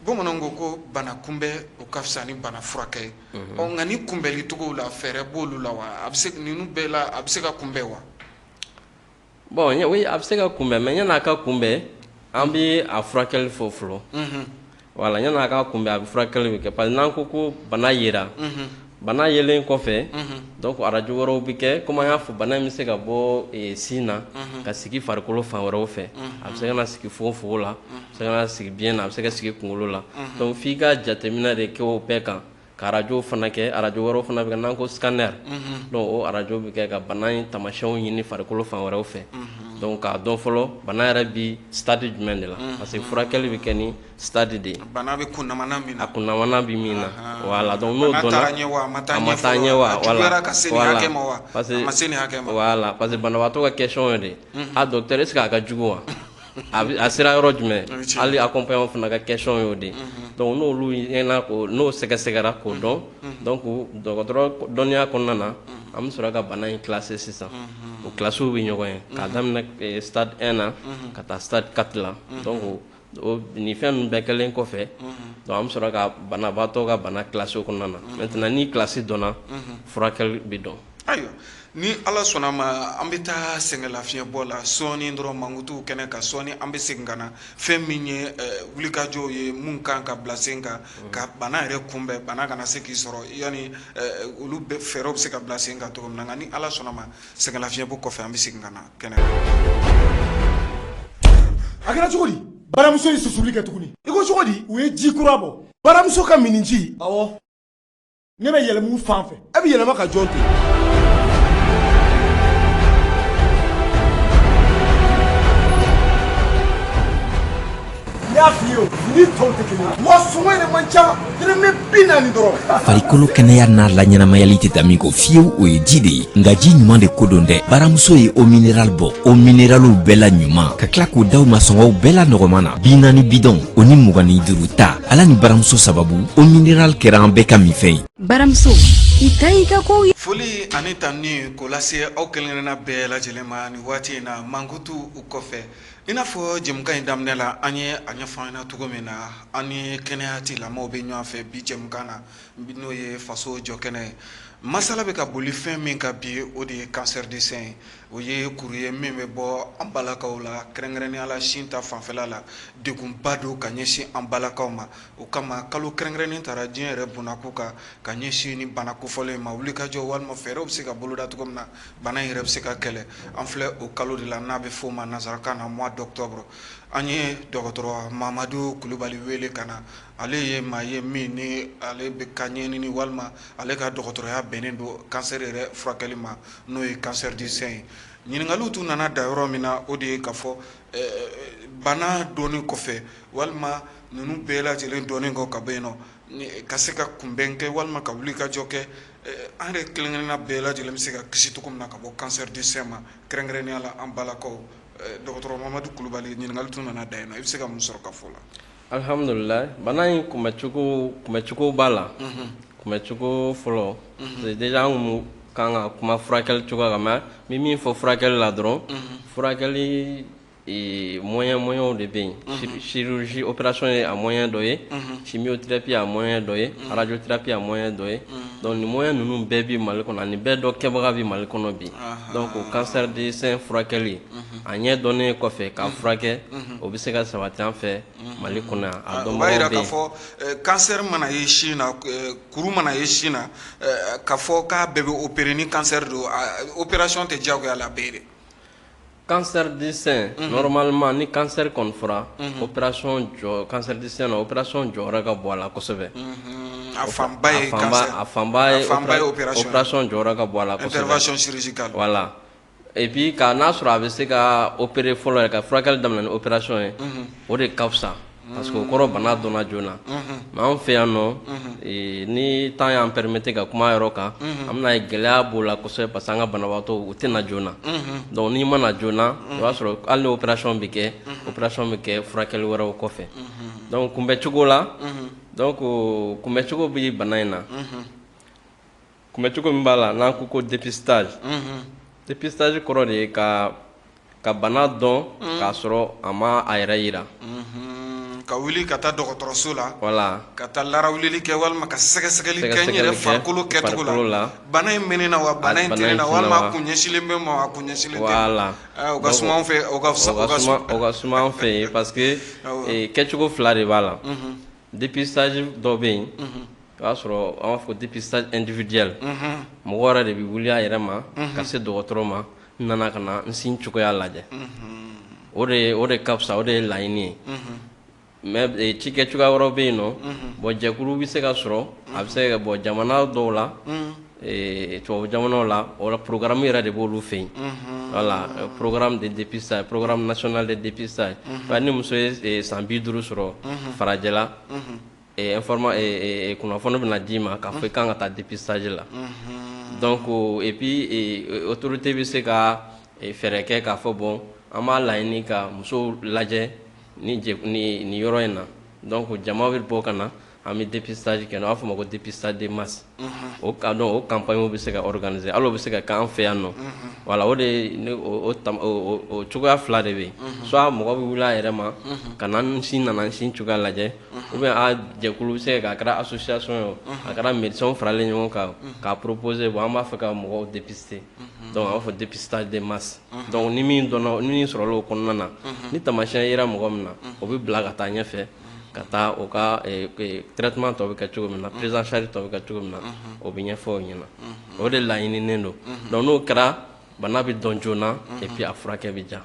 bamananw ko bana kunbɛn, o ka fisa ni bana furakɛ ye. Ɔ, nka ni kunbɛnli cogo la, fɛɛrɛ b'olu la wa? A bɛ se ninnu bɛɛ la, a bɛ se ka kunbɛn wa? Bon, oui, a bɛ se ka kunbɛn, mais yan'a ka kunbɛn, an bɛ a furakɛli fɔ fɔlɔ. Voilà, yan'a ka kunbɛn, a bɛ furakɛli bɛ kɛ, parce que n'an ko bana yera, bana yelen kɔfɛ, donc arajo wɛrɛw bɛ kɛ. Komi an y'a fɔ, bana in bɛ se ka bɔ sin na ka sigi farikolo fan wɛrɛw fɛ. A bɛ se ka na sigi fogofogo la, a bɛ se ka na sigi biyɛn na, a bɛ se ka sigi kunkolo la. Donc f'i ka jateminɛ de kɛ o bɛɛ kan, ka arajo fana kɛ. Arajo wɛrɛw fana bɛ kɛ n'an ko scanner. Donc o arajo bɛ kɛ ka bana in taamasiyɛnw ɲini farikolo fan wɛrɛw fɛ, donc k'a dɔn fɔlɔ bana yɛrɛ bi stade jumɛn de la, parce que furakɛli bɛ kɛ ni stade de ye. Bana bɛ kunnamana min na. A kunnamana bɛ min na, voilà. Donc n'o dɔnna, a taara ɲɛ wa, a ma taa a ma taa ɲɛ wa? A juguyara ka se nin hakɛ ma wa, a ma se nin hakɛ ma? Voilà, parce que banabaatɔ ka question ye de: a docteur, est ce que a ka jugu wa? A sera yɔrɔ jumɛn? Hali accompagnant fana ka question y'o de. Donc n'olu ɲɛna ko n'o sɛgɛsɛgɛra k'o dɔn, donc dɔgɔtɔrɔ dɔnniya kɔnɔna na, an bɛ sɔrɔ ka bana in classer sisan. O classes bɛ ɲɔgɔn ye k'a daminɛ stade 1 na ka taa stade 4 la. Donc o nin fɛn ninnu bɛɛ kɛlen kɔfɛ, donc an bɛ sɔrɔ ka banabaatɔ ka bana classer o kɔnɔna na. Maintenant, ni classe dɔnna, furakɛli bɛ dɔn. Ayiwa, ni Ala sɔnna ma, an bɛ taa sɛgɛnlafiɲɛbɔ la sɔɔni dɔrɔn, mankutu kɛnɛ kan sɔɔni, an bɛ segin ka na fɛn min ye wulikajɔw ye, mun kan ka bila sen kan ka bana yɛrɛ kunbɛn, bana kana se k'i sɔrɔ, yanni olu bɛɛ fɛɛrɛw bɛ se ka bila sen kan cogo min na. Nka ni Ala sɔnna ma, sɛgɛnlafiɲɛbɔ kɔfɛ, an bɛ segin ka na kɛnɛ kan. A kɛra cogo di? Baramuso ye susuli kɛ tuguni. I ko cogo di? U ye ji kura bɔ, baramuso ka miniji. Awɔ, ne bɛ yɛlɛma u fan fɛ. E bɛ yɛlɛma ka jɔn to? N y'a f'i ye, o ni tɔw tɛ kelen ye wa, sɔngɔ yɛrɛ man ca, dɔrɔmɛ 40 dɔrɔn. Farikolo kɛnɛya n'a laɲɛnamayali tɛ taa min kɔ fiyewu, o ye ji de ye. Nka ji ɲuman de ko don dɛ. Baramuso ye eau minérale bɔ, eau minéralew bɛɛ la ɲuman, ka tila k'o d'aw ma sɔngɔw bɛɛ la nɔgɔman na, 40 bidɔn o ni 25 ta. Ala ni baramuso sababu, eau minérale kɛra an bɛɛ ka minfɛn ye. Baramuso, i ta y'i ka kow ye. Foli ani tanuni k'o lase aw kelen-kelenna bɛɛ lajɛlen ma nin waati in na, mankutu kɔfɛ. I n'a fɔ jɛmukan in daminɛ la, an ye a ɲɛfɔ an ɲɛna cogo min na, an ni kɛnɛya tigilamɔgɔw bɛ ɲɔgɔn fɛ bi jɛmukan na, n'o ye faso jɔ kɛnɛ ye. Masala bɛ ka boli fɛn min kan bi, o de ye cancer du sein ye. O ye kuru ye min bɛ bɔ an balakaw la, kɛrɛnkɛrɛnnenya la sin ta fanfɛla la. Degunba don ka ɲɛsin an balakaw ma. O kama kalo kɛrɛnkɛrɛnnen tara diɲɛ yɛrɛ bundako kan ka ɲɛsin ni bana kofɔlen ma. Wulikajɔ walima fɛɛrɛw bɛ se ka boloda cogo min na, bana in yɛrɛ bɛ se ka kɛlɛ. An filɛ o kalo de la n'a bɛ f'o ma nansarakan na mois d'octobre. An ye dɔgɔtɔrɔ Mamadu Kulubali wele ka na. Ale ye maa ye min ni ale bɛ ka ɲɛɲini walima ale ka dɔgɔtɔrɔya bɛnnen don cancer yɛrɛ furakɛli ma, n'o ye cancer du sein ye. Ɲininkaliw tun nana da yɔrɔ min na, o de ye k'a fɔ bana dɔnni kɔfɛ walima ninnu bɛɛ lajɛlen dɔnnen kɔ ka bɔ yen nɔ, ka se ka kunbɛn kɛ walima ka wulikajɔ kɛ, an yɛrɛ kelenkelenna bɛɛ lajɛlen bɛ se ka kisi cogo min na ka bɔ cancer du sein ma, kɛrɛnkɛrɛnnenya la an balakaw. Dɔgɔtɔrɔ Mamadu Kulubali, ɲininkali tun nana da yen nɔ, i bɛ se ka mun sɔrɔ ka fɔ o la? Alhamdulillah, bana in kunbɛcogo b'a la. Kunbɛcogo fɔlɔ, déjà an kun kan ka kuma furakɛli cogoya kan, mais n bɛ min fɔ furakɛli la dɔrɔn, furakɛli moyen de bɛ yen. Chirurgie, opération ye a moyen dɔ ye, chimiothérapie a moyen dɔ ye, radiothérapie a moyen dɔ ye. Donc nin moyen ninnu bɛɛ bɛ Mali kɔnɔ, ani bɛɛ dɔ kɛbaga bɛ Mali kɔnɔ bi. Donc o cancer du sein furakɛli, a ɲɛ dɔnnen kɔfɛ k'a furakɛ, o bɛ se ka sabati an fɛ Mali kɔnɔ yan. A O b'a jira k'a fɔ cancer mana ye sin na, kuru mana ye sin na, k'a fɔ k'a bɛɛ bɛ opérer ni cancer don, opération tɛ diyagoya la bɛɛ ye dɛ. Cancer du sein, normalement ni cancer kɔni fɔra, opération jɔ cancer du sein na, opération jɔyɔrɔ ka bon a la kosɛbɛ. A fanba ye cancer, a fanba ye opération jɔyɔrɔ ka bon a la kosɛbɛ. Intervention chirurgicale. Voilà. Et puis ka n'a sɔrɔ a bɛ se ka opérer fɔlɔ yɛrɛ, ka furakɛli daminɛ ni opération ye, o de ka fisa, parce que o kɔrɔ bana dɔnna joona. Mais anw fɛ yan nɔ, ni temps y'an permettre ka kuma yɔrɔ kan, an bɛna ye gɛlɛya b'o la kosɛbɛ, parce que an ka banabaatɔ u tɛ na joona. Donc n'i ma na joona, i b'a sɔrɔ hali ni opération bɛ kɛ, opération bɛ kɛ furakɛli wɛrɛw kɔfɛ. Donc kunbɛcogo la, donc kunbɛcogo bɛ bana in na. Kunbɛcogo min b'a la, n'an ko ko dépistage, dépistage kɔrɔ de ye ka bana dɔn k'a sɔrɔ a ma a yɛrɛ yira. Ka wuli ka taa dɔgɔtɔrɔso la. Voilà. Ka taa larawulili kɛ walima ka sɛgɛsɛgɛli kɛ n yɛrɛ farikolo kɛcogo la. Bana in bɛ ne na wa, bana in tɛ ne na, walima a kun ɲɛsinlen bɛ n ma wa, a kun ɲɛsinlen tɛ. Voilà. O ka suma an fɛ, o ka suma an fɛ yen, parce que kɛcogo fila de b'a la. Dépistage dɔ bɛ yen, o y'a sɔrɔ an b'a fɔ dépistage individuel. Mɔgɔ yɛrɛ de bɛ wuli a yɛrɛ ma ka se dɔgɔtɔrɔ ma, n nana ka na n sin cogoya lajɛ. O de ka fisa, o de ye laɲini ye. Mais cikɛ cogoya wɛrɛw bɛ yen nɔ. Bon, jɛkulu bɛ se ka sɔrɔ, a bɛ se ka bɔ jamana dɔw la, tubabu jamanaw la, o la programme yɛrɛ de b'olu fɛ yen. Voilà, programme de dépistage, programme national de dépistage. Ni muso ye san 50 sɔrɔ farajɛla, informa kunnafoni bɛna d'i ma k'a fɔ i kan ka taa dépistage la. Donc et puis autorité bɛ se ka fɛɛrɛ kɛ k'a fɔ bon, an b'a laɲini ka musow lajɛ ni yɔrɔ in na. Donc jama bɛ bɔ ka na, an bɛ dépistage kɛ, n'a b'a fɔ o ma ko dépistage de masse. O ka dɔn, o campagne bɛ se ka organiser, hali o bɛ se ka kɛ an fɛ yan nɔ. Voilà, o de ne o o cogoya fila de bɛ yen. Soit mɔgɔ bɛ wuli a yɛrɛ ma ka na, n sin nana n sin cogoya lajɛ, ou bien a jɛkulu bɛ se ka kɛ, a kɛra association ye o, a kɛra médecins faralen ɲɔgɔn kan k'a proposer, bon, an b'a fɛ ka mɔgɔw dépister. Donc a b'a fɔ dépistage de masse. Donc ni min dɔnna, ni min sɔrɔla o kɔnɔna na, ni taamasiyɛn yera mɔgɔ min na, o bɛ bila ka taa ɲɛfɛ ka taa o ka traitement tɔ bɛ kɛ cogo min na, prise en charge tɔ bɛ kɛ cogo min na, o bɛ ɲɛfɔ o ɲɛna. O de laɲininen don. Donc n'o kɛra, bana bɛ dɔn joona et puis a furakɛ bɛ diya.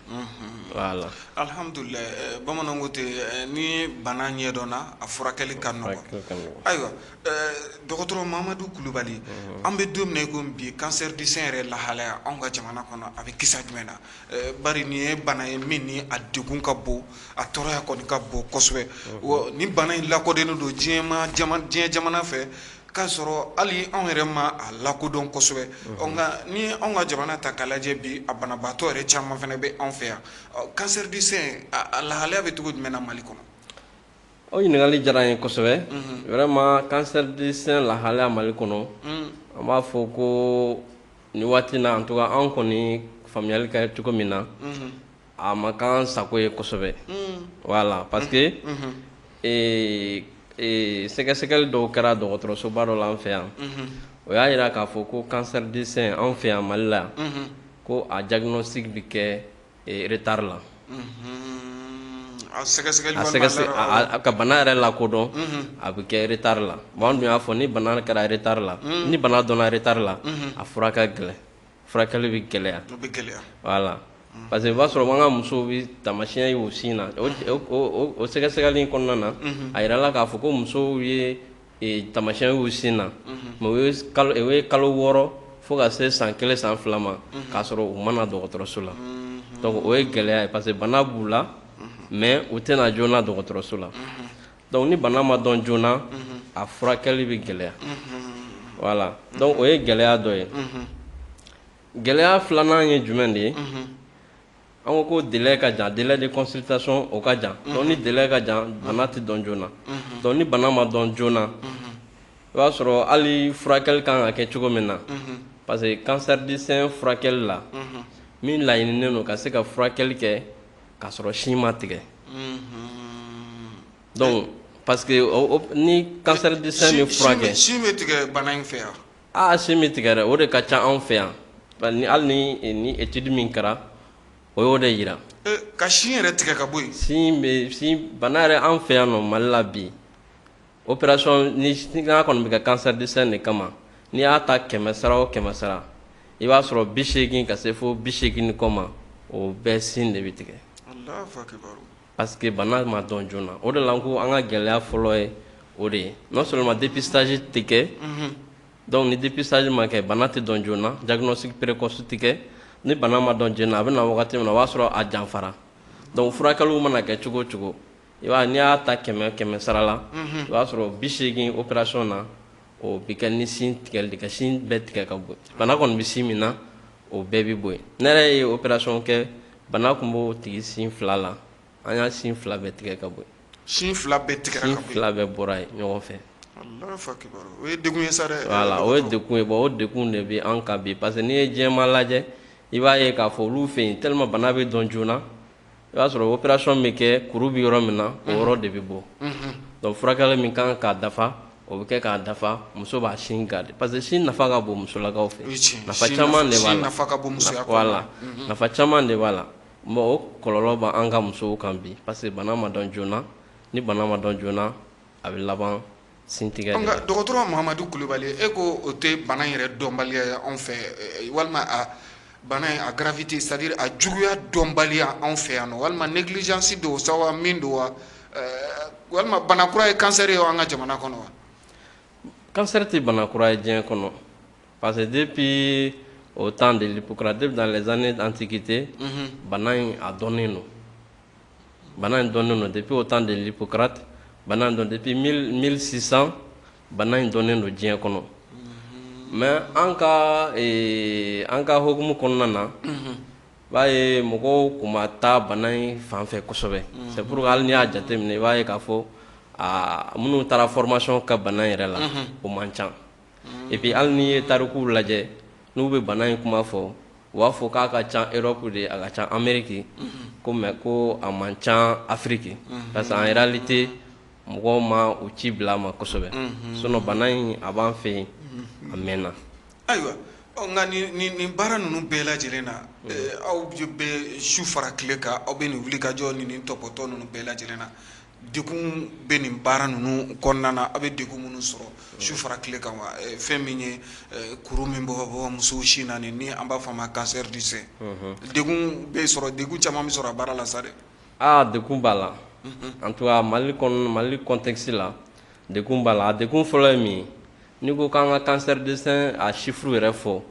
Voilà. Alhamdulilayi, bamananw ko ten, ni bana ɲɛdɔnna, a furakɛli ka nɔgɔn. Ayiwa, dɔgɔtɔrɔ Mamadu Kulubali, an bɛ don min na i ko bi, cancer du sein yɛrɛ lahalaya anw ka jamana kɔnɔ, a bɛ kisa jumɛn na? Bari nin ye bana ye min ni a degun ka bon, a tɔɔrɔya kɔni ka bon kosɛbɛ. Wa ni bana in lakodɔnnen don diɲɛ jamana fɛ, k'a sɔrɔ hali anw yɛrɛ ma a lakodɔn kosɛbɛ. Nka ni anw ka jamana ta k'a lajɛ bi, a banabaatɔ yɛrɛ caman fana bɛ anw fɛ yan. Cancer du sein, a lahalaya bɛ cogo jumɛn na Mali kɔnɔ? O ɲininkali diyara n ye kosɛbɛ. Vraiment, cancer du sein lahalaya Mali kɔnɔ, an b'a fɔ ko nin waati na, en tout cas anw kɔni faamuyali kɛ cogo min na. A ma k'an sago ye kosɛbɛ, voilà, parce que sɛgɛsɛgɛli dɔw kɛra dɔgɔtɔrɔsoba dɔ la an fɛ yan, o y'a jira k'a fɔ ko cancer du sein anw fɛ yan Mali la, ko a diagnostic bɛ kɛ retard la. A sɛgɛsɛgɛli, a sɛgɛsɛ ka bana yɛrɛ lakodɔn, a bɛ kɛ retard la. Bon, an dun y'a fɔ, ni bana kɛra retard la, ni bana dɔnna retard la, a fura ka gɛlɛn, furakɛli bɛ gɛlɛya. O bɛ gɛlɛya. Voilà, parce que o b'a sɔrɔ an ka musow bɛ taamasiyɛn ye u sin na. O sɛgɛsɛgɛli in kɔnɔna na, a yirala k'a fɔ ko musow ye taamasiyɛn y'u sin na, mais o ye kalo 6 fo ka se san 1, san 2 ma, k'a sɔrɔ u ma na dɔgɔtɔrɔso la. Donc o ye gɛlɛya ye, parce que bana b'u la, mais u tɛna joona dɔgɔtɔrɔso la. Donc ni bana ma dɔn joona, a furakɛli bɛ gɛlɛya. Voilà, donc o ye gɛlɛya dɔ ye. Gɛlɛya filanan ye jumɛn de ye? An ko ko délai ka jan, délai de consultation, o ka jan. Donc ni délai ka jan, bana tɛ dɔn joona. Donc ni bana ma dɔn joona, i b'a sɔrɔ hali furakɛli kan ka kɛ cogo min na, parce que cancer du sein furakɛli la, min laɲininen don, ka se ka furakɛli kɛ k'a sɔrɔ sin ma tigɛ. Donc parce que ni cancer du sein bɛ furakɛ, Sin bɛ tigɛ bana in fɛ yan? Aa, sin bɛ tigɛ dɛ, o de ka ca anw fɛ yan. Ni hali ni étude min kɛra, o y'o de yira. Ka sin yɛrɛ tigɛ ka bɔ yen? Sin bɛ sin bana yɛrɛ, an fɛ yan nɔ Mali la bi, opération ni n'a kɔni bɛ kɛ cancer du sein de kama, n'i y'a ta 100 sara o 100 sara, i b'a sɔrɔ 80 ka se fo 80 ni kɔ ma, o bɛɛ sin de bɛ tigɛ. Allahu akibaru. Parce que bana ma dɔn joona. O de la n ko an ka gɛlɛya fɔlɔ ye o de ye. Non seulement dépistage tɛ kɛ, donc ni dépistage ma kɛ, bana tɛ dɔn joona, diagnostic précoce tɛ kɛ. Ni bana ma dɔn joona, a bɛ na wagati min na, o b'a sɔrɔ a janfara. Donc furakɛliw mana kɛ cogo o cogo, i b'a n'i y'a ta 100 100 sara la, i b'a sɔrɔ 80 opération na, o bɛ kɛ ni sin tigɛli de, ka sin bɛɛ tigɛ ka bɔ yen. Bana kɔni bɛ sin min na, o bɛɛ bɛ bɔ yen. Ne yɛrɛ ye opération kɛ, bana tun b'o tigi sin fila la, an y'a sin fila bɛɛ tigɛ ka bɔ yen. Sin fila bɛɛ tigɛra Sin ka bɔ yen? fila bɛɛ bɔra yen ɲɔgɔn fɛ. Allahu akibaru, o ye degun ye sa dɛ. Voilà, o ye degun ye. Bon, o degun de bɛ an kan bi, parce que n'i ye diɲɛmaa lajɛ, i b'a ye k'a fɔ olu fɛ yen, tellement bana bɛ dɔn joona, i b'a sɔrɔ opération bɛ kɛ, kuru bɛ yɔrɔ min na, o yɔrɔ de bɛ bɔ. Donc furakɛli min kan k'a dafa, o bɛ kɛ k'a dafa. Muso b'a sin garder, parce que sin nafa ka bon musolakaw fɛ. O ye tiɲɛ ye. Nafa Sin caman de b'a sin la. nafa ka bon musoya kɔnɔ. Voilà, nafa caman de b'a la. Bon, o kɔlɔlɔ b'an ka musow kan bi, parce que bana ma dɔn joona. Ni bana ma dɔn joona, a bɛ laban sin tigɛ de Nka la. Dɔgɔtɔrɔ Mahamadu Kulubali, e ko o tɛ bana in yɛrɛ dɔnbaliya ye anw fɛ, walima a bana in a gravité, c'est à dire a juguya dɔnbaliya anw fɛ yan nɔ, walima négligence don sa wa, min don wa, walima bana kura ye cancer ye an ka jamana kɔnɔ wa? Cancer tɛ bana kura ye diɲɛ kɔnɔ, parce que depuis au temps de l'Hippocrate, depuis dans les années d'antiquité, bana in a dɔnnen don. Bana in dɔnnen don depuis au temps de l'Hippocrate. Bana in dɔn depuis 1600, bana in dɔnnen don diɲɛ kɔnɔ. Mais an ka hokumu kɔnɔna na, i b'a ye mɔgɔw kun ma taa bana in fan fɛ kosɛbɛ. C'est pourquoi hali n'i y'a jateminɛ, i b'a ye k'a fɔ aa, minnu taara formation ka bana in yɛrɛ la, o man ca. Et puis hali n'i ye tarikuw lajɛ, n'u bɛ bana in kuma fɔ, u b'a fɔ k'a ka ca Europe de, a ka ca Amérique ko, mais ko a man ca Afrique, parce que en réalité mɔgɔw ma u ci bila a ma kosɛbɛ. Sinon bana in a b'an fɛ yen a mɛnna. Ayiwa, ɔ, nka nin baara ninnu bɛɛ lajɛlen na, aw bɛ su fara tile kan, aw bɛ nin wulikajɔ ni nin tɔpɔtɔ ninnu bɛɛ lajɛlen na, degun bɛ nin baara ninnu kɔnɔna na, aw bɛ degun minnu sɔrɔ su fara tile kan wa, fɛn min ye kuru min bɔ ka bɔ musow sin na, nin ni an b'a fɔ a ma cancer du sein, degun bɛ sɔrɔ, degun caman bɛ sɔrɔ a baara la sa dɛ. Aa, degun b'a la. En tout cas Mali kɔnɔ, Mali contexte la, degun b'a la. A degun fɔlɔ ye min ye, n'i ko k'an ka cancer du sein a chiffre yɛrɛ fɔ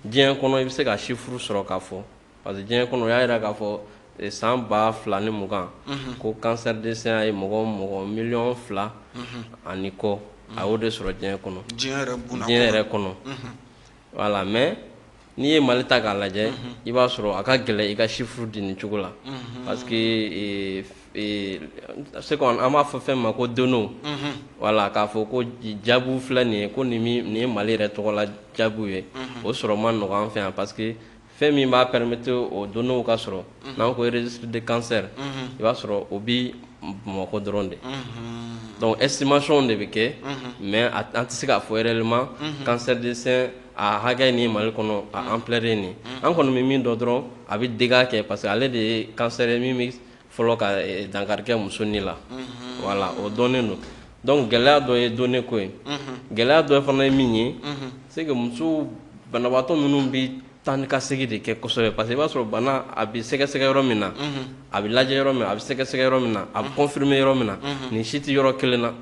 diɲɛ kɔnɔ, i bɛ se ka chiffre sɔrɔ k'a fɔ, parce que diɲɛ kɔnɔ, o y'a jira k'a fɔ san 2020, ko cancer du sein ye mɔgɔ miliyɔn 2 ani kɔ, a y'o de sɔrɔ diɲɛ kɔnɔ. Diɲɛ yɛrɛ bunna. Diɲɛ yɛrɛ kɔnɔ, voilà. Mais n'i ye Mali ta k'a lajɛ, i b'a sɔrɔ a ka gɛlɛn i ka chiffre di nin cogo la, parce que c'est qu'on an b'a fɔ fɛn ma ko données, voilà, k'a fɔ ko jaabiw filɛ nin ye, ko nin min nin ye Mali yɛrɛ tɔgɔla jaabiw ye, o sɔrɔ man nɔgɔ an fɛ yan, parce que Fɛn min b'a permettre o données ka sɔrɔ, n'an ko registre de cancer, i b'a sɔrɔ o bi Bamakɔ dɔrɔn de. Donc estimation de bɛ kɛ, mais an tɛ se k'a fɔ réellement cancer de sein a hakɛ nin Mali kɔnɔ, a ampleur ye nin. An kɔni bɛ min dɔn dɔrɔn, a bɛ dégâts kɛ, parce que ale de ye cancer ye min bɛ fɔlɔ ka dankari kɛ muso ni la. Voilà, o dɔnnen don. Donc gɛlɛya dɔ ye données ko ye. Gɛlɛya dɔ fana ye min ye, c'est que musow banabaatɔ ninnu bɛ taa ni ka segin de kɛ kosɛbɛ, parce que i b'a sɔrɔ bana a bɛ sɛgɛsɛgɛ yɔrɔ min na, a bɛ lajɛ yɔrɔ min na, a bɛ sɛgɛsɛgɛ yɔrɔ min na, a bɛ confirmer yɔrɔ min na, nin si tɛ yɔrɔ kelen na.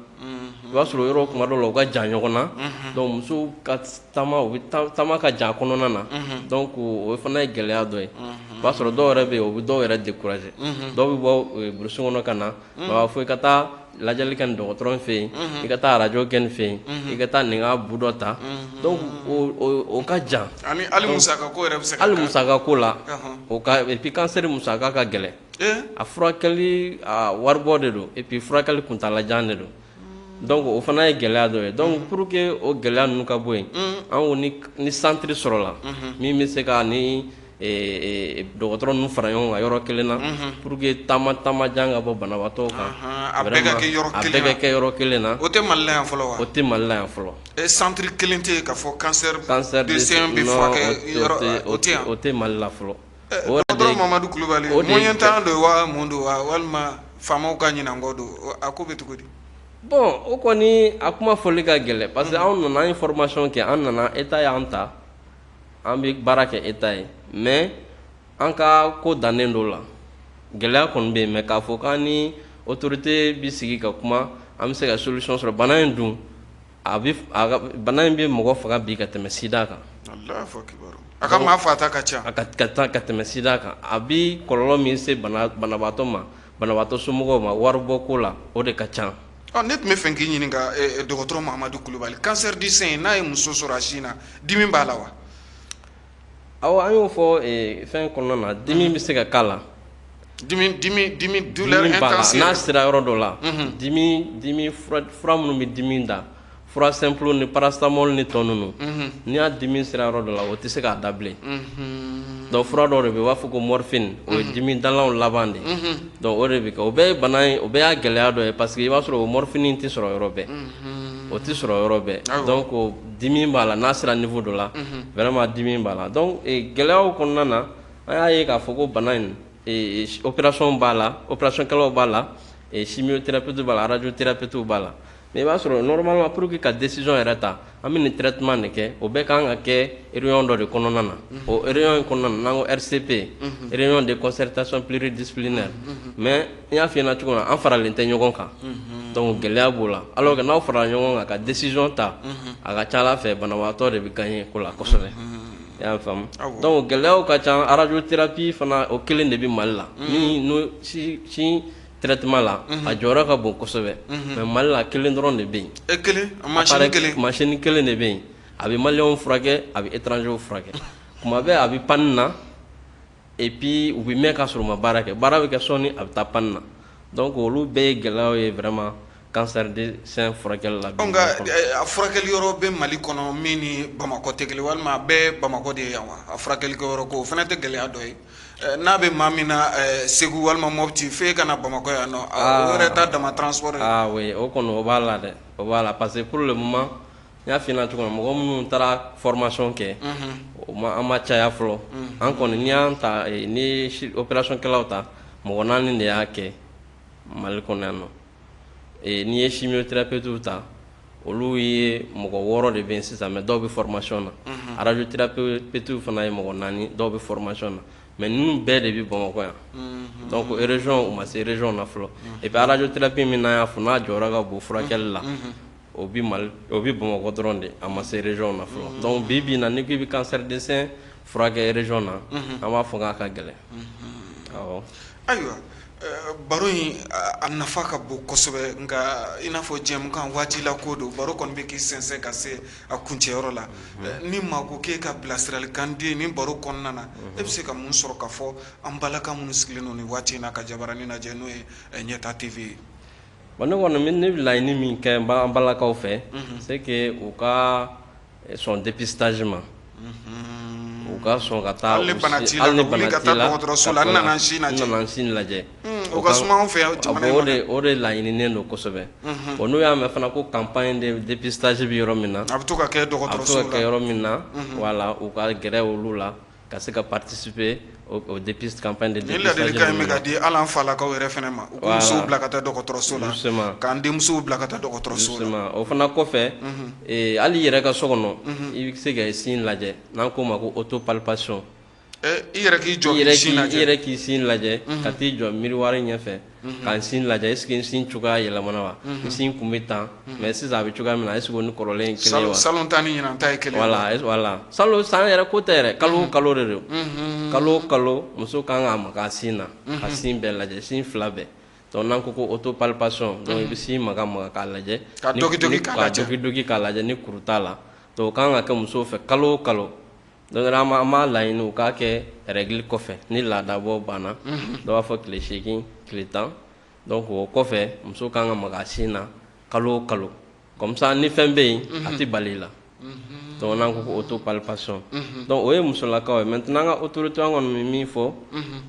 I b'a sɔrɔ yɔrɔ kuma dɔw la u ka jan ɲɔgɔn na. Donc musow ka taama, u bɛ taama ka jan kɔnɔna na. Donc o fana ye gɛlɛya dɔ ye. I b'a sɔrɔ dɔw yɛrɛ bɛ yen, o bɛ dɔw yɛrɛ décourager. Dɔw bɛ bɔ brousse kɔnɔ ka na, a b'a fɔ i ka taa lajɛli kɛ nin dɔgɔtɔrɔ fɛ yen, i ka taa arajo kɛ nin fɛ yen, i ka taa nin ka bu dɔ ta. Donc o ka jan. Ani hali musaka ko yɛrɛ bɛ se ka hali musaka ko la, o ka, et puis cancer musaka ka gɛlɛn. A furakɛli, a waribɔ de don, et puis furakɛli kuntalajan de don. Donc o fana ye gɛlɛya dɔ ye. Donc pour que o gɛlɛya ninnu ka bɔ yen, an ko ni centre sɔrɔla min bɛ se ka ni dɔgɔtɔrɔ ninnu fara ɲɔgɔn kan yɔrɔ kelen na, pour que taama taama jan ka bɔ banabaatɔw kan. A bɛɛ ka kɛ yɔrɔ a bɛɛ ka kɛ yɔrɔ kelen na. O tɛ Mali la yan fɔlɔ wa? O tɛ Mali la yan fɔlɔ. Centre kelen tɛ yen k'a fɔ cancer de sein bɛ furakɛ yɔrɔ, o tɛ yan? O tɛ Mali la fɔlɔ. Dɔgɔtɔrɔ Mamadu Kulubali, moyen t'an don wa, mun don wa, walima faamaw ka ɲinɛ an kɔ don, a ko bɛ cogo di? Bon, o kɔni a kuma fɔli ka gɛlɛn, parce que anw nana, an ye formation kɛ, an nana, État y'an ta, an bɛ baara kɛ État ye, mais an ka ko dannen dɔ la. Gɛlɛya kɔni bɛ yen, mais k'a fɔ k'an ni autorité bɛ sigi ka kuma, an bɛ se ka solution sɔrɔ. Bana in dun, a bɛ bana in bɛ mɔgɔ faga bi ka tɛmɛ sida kan. A ka maa faata ka ca. A ka ka tɛmɛ sida kan. A bɛ kɔlɔlɔ min se banabaatɔ ma, banabaatɔ somɔgɔw ma, waribɔ ko la, o de ka ca. Ne tun bɛ fɛ k'i ɲininka, dɔgɔtɔrɔ Mamadu Kulubali, cancer du sein, n'a ye muso sɔrɔ a sin na, dimi b'a la wa? Awɔ, an y'o fɔ fɛn kɔnɔna na, dimi bɛ se ka k'a la. Dimi, dimi, dimi, douleur intense. N'a sera yɔrɔ dɔ la, dimi fura minnu bɛ dimi da, fura simple ni paracétamol ni tɔ ninnu, n'i y'a dimi sera yɔrɔ dɔ la, o tɛ se k'a da bilen. Donc fura dɔw de bɛ yen, u b'a fɔ ko morphine, o ye dimi dalanw laban de ye. Donc o de bɛ kɛ, o bɛɛ ye bana ye, o bɛɛ y'a gɛlɛya dɔ ye, parce que i b'a sɔrɔ o morphine tɛ sɔrɔ yɔrɔ bɛɛ, o tɛ sɔrɔ yɔrɔ bɛɛ. Donc dimi b'a la, n'a sera niveau dɔ la, vraiment dimi b'a la. Donc gɛlɛyaw kɔnɔna na, an y'a ye k'a fɔ ko bana in, opération b'a la, opération kɛlaw b'a la, chimiothérapeute b'a la, radiothérapeute b'a la. Mais i b'a sɔrɔ normalement, pour que ka décision yɛrɛ ta, an bɛ nin traitement de kɛ, o bɛɛ kan ka kɛ réunion dɔ de kɔnɔna na. O réunion in kɔnɔna na, n'an ko RCP, réunion de concertation pluridisciplinaire, mais n y'a f'i ɲɛna cogo min na, an faralen tɛ ɲɔgɔn kan. Donc gɛlɛya b'o la. Alors que n'aw farala ɲɔgɔn kan ka décision ta, a ka ca Ala fɛ, banabaatɔ de bɛ gagner ko la kosɛbɛ. I y'a faamu? Donc gɛlɛyaw ka ca. Radiothérapie fana, o kelen de bɛ Mali la. Min n'o si si traitement la, a jɔyɔrɔ ka bon kosɛbɛ, mais Mali la, kelen dɔrɔn de bɛ yen. E kelen, machine kelen. Machine kelen de bɛ yen. A bɛ maliyɛnw furakɛ, a bɛ étrangers furakɛ. Tuma bɛɛ a bɛ panne na, et puis u bɛ mɛn ka sɔrɔ u ma baara kɛ. Baara bɛ kɛ sɔɔni, a bɛ taa panne na. Donc olu bɛɛ ye gɛlɛyaw ye vraiment cancer de sein furakɛli la. Nka a furakɛli yɔrɔ bɛ Mali kɔnɔ min ni Bamakɔ tɛ kelen, walima a bɛɛ Bamakɔ de ye yan wa? A furakɛli kɛ yɔrɔ ko, o fana tɛ gɛlɛya dɔ ye? N'a bɛ maa min na Segu walima Mopti, f'e ka na Bamakɔ yan nɔ, o yɛrɛ ta dama transport ye. Ah oui, o kɔni o b'a la dɛ, o b'a la, parce que pour le moment, n y'a f'i ɲɛna cogo min na, mɔgɔ minnu taara formation kɛ, o ma, an ma caya fɔlɔ. An kɔni, n'i y'an ta, ni opération kɛlaw ta, mɔgɔ 4 de y'a kɛ Mali kɔnɔ yan nɔ. N'i ye chimiothérapeute ta, olu ye mɔgɔ 6 de bɛ yen sisan, mais dɔw bɛ formation na. Radiothérapeute fana ye mɔgɔ 4, dɔw bɛ formation na, mais ninnu bɛɛ de bɛ Bamakɔ yan. Donc région, u ma se région na fɔlɔ. Et puis radiothérapie min n'an y'a fɔ, n'a jɔyɔrɔ ka bon furakɛli la, o bɛ Mali, o bɛ Bamakɔ dɔrɔn de, a ma se région na fɔlɔ. Donc bi bi in na, n'i ko i bɛ cancer de sein furakɛ région na, an b'a fɔ k'a ka gɛlɛn. Awɔ. Ayiwa, baro in a nafa ka bon kosɛbɛ, nka i n'a fɔ jɛmukan waati la ko don, baro kɔni bɛ k'i sɛnsɛn ka se a kuncɛyɔrɔ la. Ni maa ko k'e ka bilasiralikan di nin baro kɔnɔna na, e bɛ se ka mun sɔrɔ ka fɔ an balaka minnu sigilen don nin waati in na ka jabaranin lajɛ, n'o ye Ɲɛta TV ye? Bon, ne kɔni, ne bɛ laɲini min kɛ an balakaw fɛ, c'est que u ka sɔn dépistage ma. U U ka sɔn ka taa hali ni bana t'i la, ka wuli ka taa dɔgɔtɔrɔso la, n nana n sin lajɛ, n nana n sin lajɛ. O ka suma anw fɛ yan jamana in kɔnɔ. O de laɲininen don kosɛbɛ. Bon, n'u y'a mɛn fana ko campagne de dépistage bɛ yɔrɔ min na, a bɛ to ka kɛ dɔgɔtɔrɔso la, a bɛ to ka kɛ yɔrɔ min na, voilà, u ka gɛrɛ olu la ka se ka participer au dépist campagne de Nin dépistage. Ladilikan in bɛ ka di hali an falakaw yɛrɛ fana ma, u k'u musow bila ka taa dɔgɔtɔrɔso la, k'an denmusow bila ka taa dɔgɔtɔrɔso la. Justement, o fana kɔfɛ, hali i yɛrɛ ka so kɔnɔ, i bɛ se ka i sin lajɛ, n'an k'o ma ko autopalpation. I yɛrɛ k'i jɔ k'i sin lajɛ. I yɛrɛ k'i sin lajɛ, ka t'i jɔ miroir ɲɛfɛ ka n sin lajɛ, est ce que n sin cogoya yɛlɛmana wa? N sin kun bɛ tan, mais sisan a bɛ cogoya min na, est ce que o ni kɔrɔlen ye kelen ye wa? Salon ta ni ɲinan ta ye kelen ye. Voilà, salon san yɛrɛ ko tɛ yɛrɛ, kalo o kalo de don. Kalo o kalo, muso kan k'a maga a sin na, ka sin bɛɛ lajɛ, sin fila bɛɛ. Donc n'an ko ko autopalpation, donc i bɛ sin maga maga k'a lajɛ, ka dogi dogi k'a lajɛ, ka dogi dogi k'a lajɛ ni kuru t'a la. Donc o kan ka kɛ musow fɛ kalo o kalo. Donc an b'a laɲini u k'a kɛ règle kɔfɛ, ni laadabɔ banna, dɔw b'a fɔ tile 8, tile 10. Donc o kɔfɛ, muso kan ka maga a sin na kalo o kalo, comme ça ni fɛn bɛ yen, a tɛ bali i la. Donc n'an ko ko autopalpation, donc o ye musolakaw ye. Maintenant, an ka autorité, an kɔni bɛ min fɔ,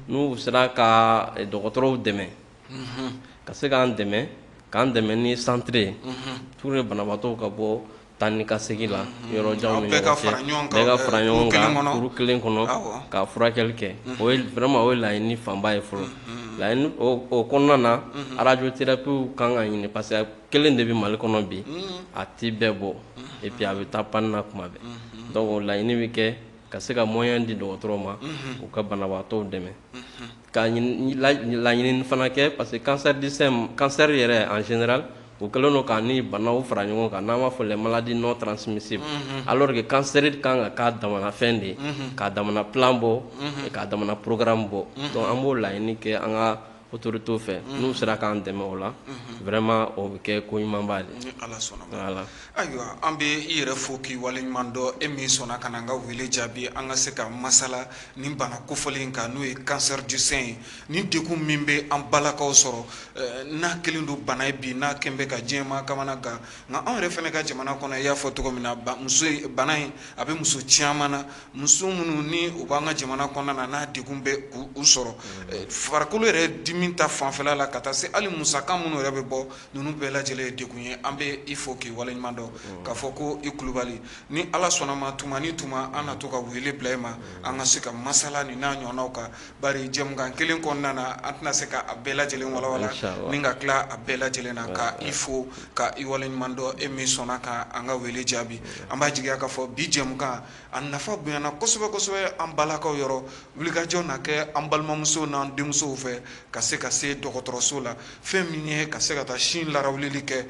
n'u sera ka dɔgɔtɔrɔw dɛmɛ, ka se k'an dɛmɛ, k'an dɛmɛ ni centre ye, pour que banabaatɔw ka bɔ taa ni ka segin la yɔrɔ janw ni bɛɛ ka ɲɔgɔn cɛ, fara ɲɔgɔn kan, bɛɛ ka fara ɲɔgɔn kuru kelen kan kɔnɔ. Kuru kelen kɔnɔ, ka furakɛli kɛ. O ye vraiment, o ye laɲini fanba ye fɔlɔ. Laɲini o kɔnɔna na, radiothérapie kan ka ɲini, parce que kelen de bɛ Mali kɔnɔ bi, a ti bɛɛ bɔ, et puis a bɛ taa panne na kuma bɛɛ. Donc o laɲini bɛ kɛ ka se ka moyen di dɔgɔtɔrɔw ma, u ka banabaatɔw dɛmɛ, ka laɲini fana kɛ, parce que cancer du sein, cancer yɛrɛ en général, u kɛlen don k'a ni banaw fara ɲɔgɔn kan, n'an b'a fɔ les maladies non transmissibles, alors que cancer kan ka k'a damana fɛn de ye, k'a damana plan bɔ, k'a damana programme bɔ. Donc an b'o laɲini kɛ an ka autorités fɛ, n'u sera k'an dɛmɛ o la, vraiment o bɛ kɛ ko ɲumanba de ye. Ni Ala sɔnna ma. Voilà. Ayiwa, an bɛ i yɛrɛ fo k'i waleɲuman dɔn, e min sɔnna ka na an ka wele jaabi, an ka se ka masala nin bana kofɔlen kan, n'o ye cancer du sein ye. Nin degun min bɛ an balakaw sɔrɔ, n'a kɛlen don bana ye bi, n'a kɛn bɛ ka diɲɛmaa kamana gan, nka anw yɛrɛ fana ka jamana kɔnɔ, i y'a fɔ cogo min na, muso bana in a bɛ muso caman na, muso minnu ni u b'an ka jamana kɔnɔna na, n'a degun bɛ k'u sɔrɔ farikolo yɛrɛ dimi ta fanfɛla la, ka taa se hali musaka minnu yɛrɛ bɛ bɔ, ninnu bɛɛ lajɛlen ye degun ye. An bɛ i fo k'i waleɲuman dɔn, k'a fɔ ko i Kulubali, ni Ala sɔnna ma, tuma ni tuma an na to ka wele bila i ma, an ka se ka masala nin n'a ɲɔgɔnnaw kan, bari jɛmukan kelen kɔnɔna na, an tɛna se ka a bɛɛ lajɛlen walawala ni ka tila a bɛɛ lajɛlen na. Ka i fo ka i waleɲuman dɔn, e min sɔnna ka an ka wele jaabi. An b'a jigiya k'a fɔ bi jɛmukan a nafa bonyana kosɛbɛ kosɛbɛ an balakaw yɔrɔ. Wulikajɔ na kɛ an balimamusow n'an denmusow fɛ ka se ka se dɔgɔtɔrɔso la, fɛn min ye ka se ka taa sin larawulili kɛ.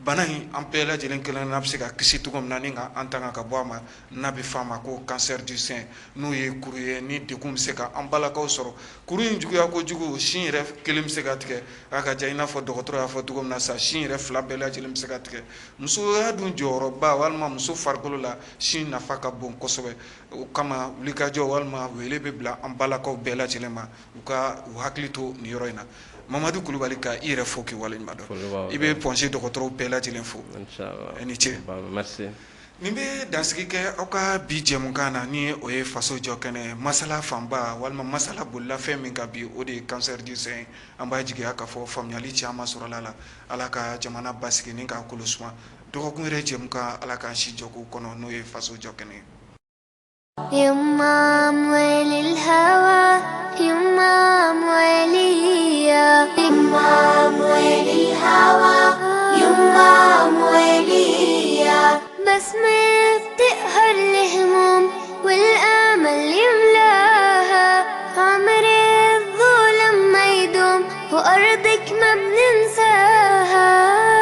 Bana in, an bɛɛ lajɛlen kelen n'a bɛ se ka kisi cogo min na ni ka an tanga ka bɔ a ma, n'a bɛ f'a ma ko cancer du sein, n'o ye kuru ye, ni degun bɛ se ka an balakaw sɔrɔ. Kuru in juguya kojugu, sin yɛrɛ kelen bɛ se ka tigɛ, a ka ja i n'a fɔ dɔgɔtɔrɔ y'a fɔ cogo min na sa, sin yɛrɛ fila bɛɛ lajɛlen bɛ se ka tigɛ. Musoya dun jɔyɔrɔba, walima muso farikolo la, sin nafa ka bon kosɛbɛ. O kama, wulikajɔ walima wele bɛ bila an balakaw bɛɛ lajɛlen ma, u ka u hakili to nin yɔrɔ in na. Mamadu Kulubali, ka i yɛrɛ fo k'i waleɲuman dɔn. I bɛ Point G dɔgɔtɔrɔw bɛɛ lajɛlen fo. I ni ce. Nin bɛ dansigi kɛ aw ka bi jɛmukan na, ni o ye Faso Jɔ Kɛnɛ. Masala fanba walima masala bolila fɛn min kan bi, o de ye cancer du sein. An b'a jigiya k'a fɔ faamuyali caman sɔrɔla la. Ala ka jamana basigi ni k'a kolo suma. Dɔgɔkun yɛrɛ jɛmukan, Ala k'an si jɔ k'o kɔnɔ, n'o ye Faso Jɔ Kɛnɛ ye. يما أموال الهوى، يما أمواليا، يما أموال الهوى، يما أمواليا، بسمة بتقهر الهموم والآمل يملاها، عمر الظلم ما يدوم وأرضك ما بننساها،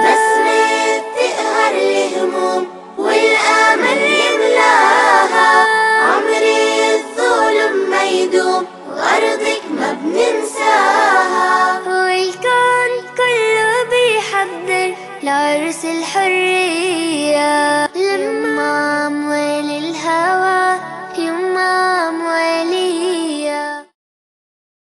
بسمة بتقهر الهموم والآمل يملاها، عمر الظلم ما يدوم وأرضك ما بننساها، والكون كله بيحضر لعرس الحرية. لما